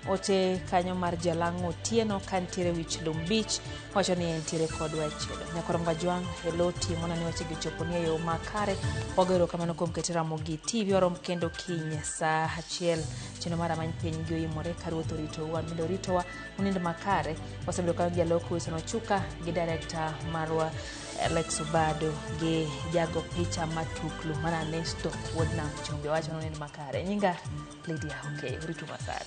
Speaker 1: ote kanyo mar Jalang'o Otieno kantiere Wich Lum Beach, wacho ni entiere kodwa e chenro. Nyakorongo Jwang' hello timona ni weche gi ochopo ni e yo makare. Wago erokamano kuom keto Ramogi TV. Warom kendo kiny saa 1 chenro mar Amany Piny gi oimore ka Ruoth oritou, wan bende oritowa. Unind makare. Wasebedo kanyo gi jalok Wilson Ochuka gi director marwa Alex Obado gi jago picha matuklu mana Nesto wuod Nam Chumbi. Wacho ni unind makare. Nyinga Lydia Okey. Uritu masare.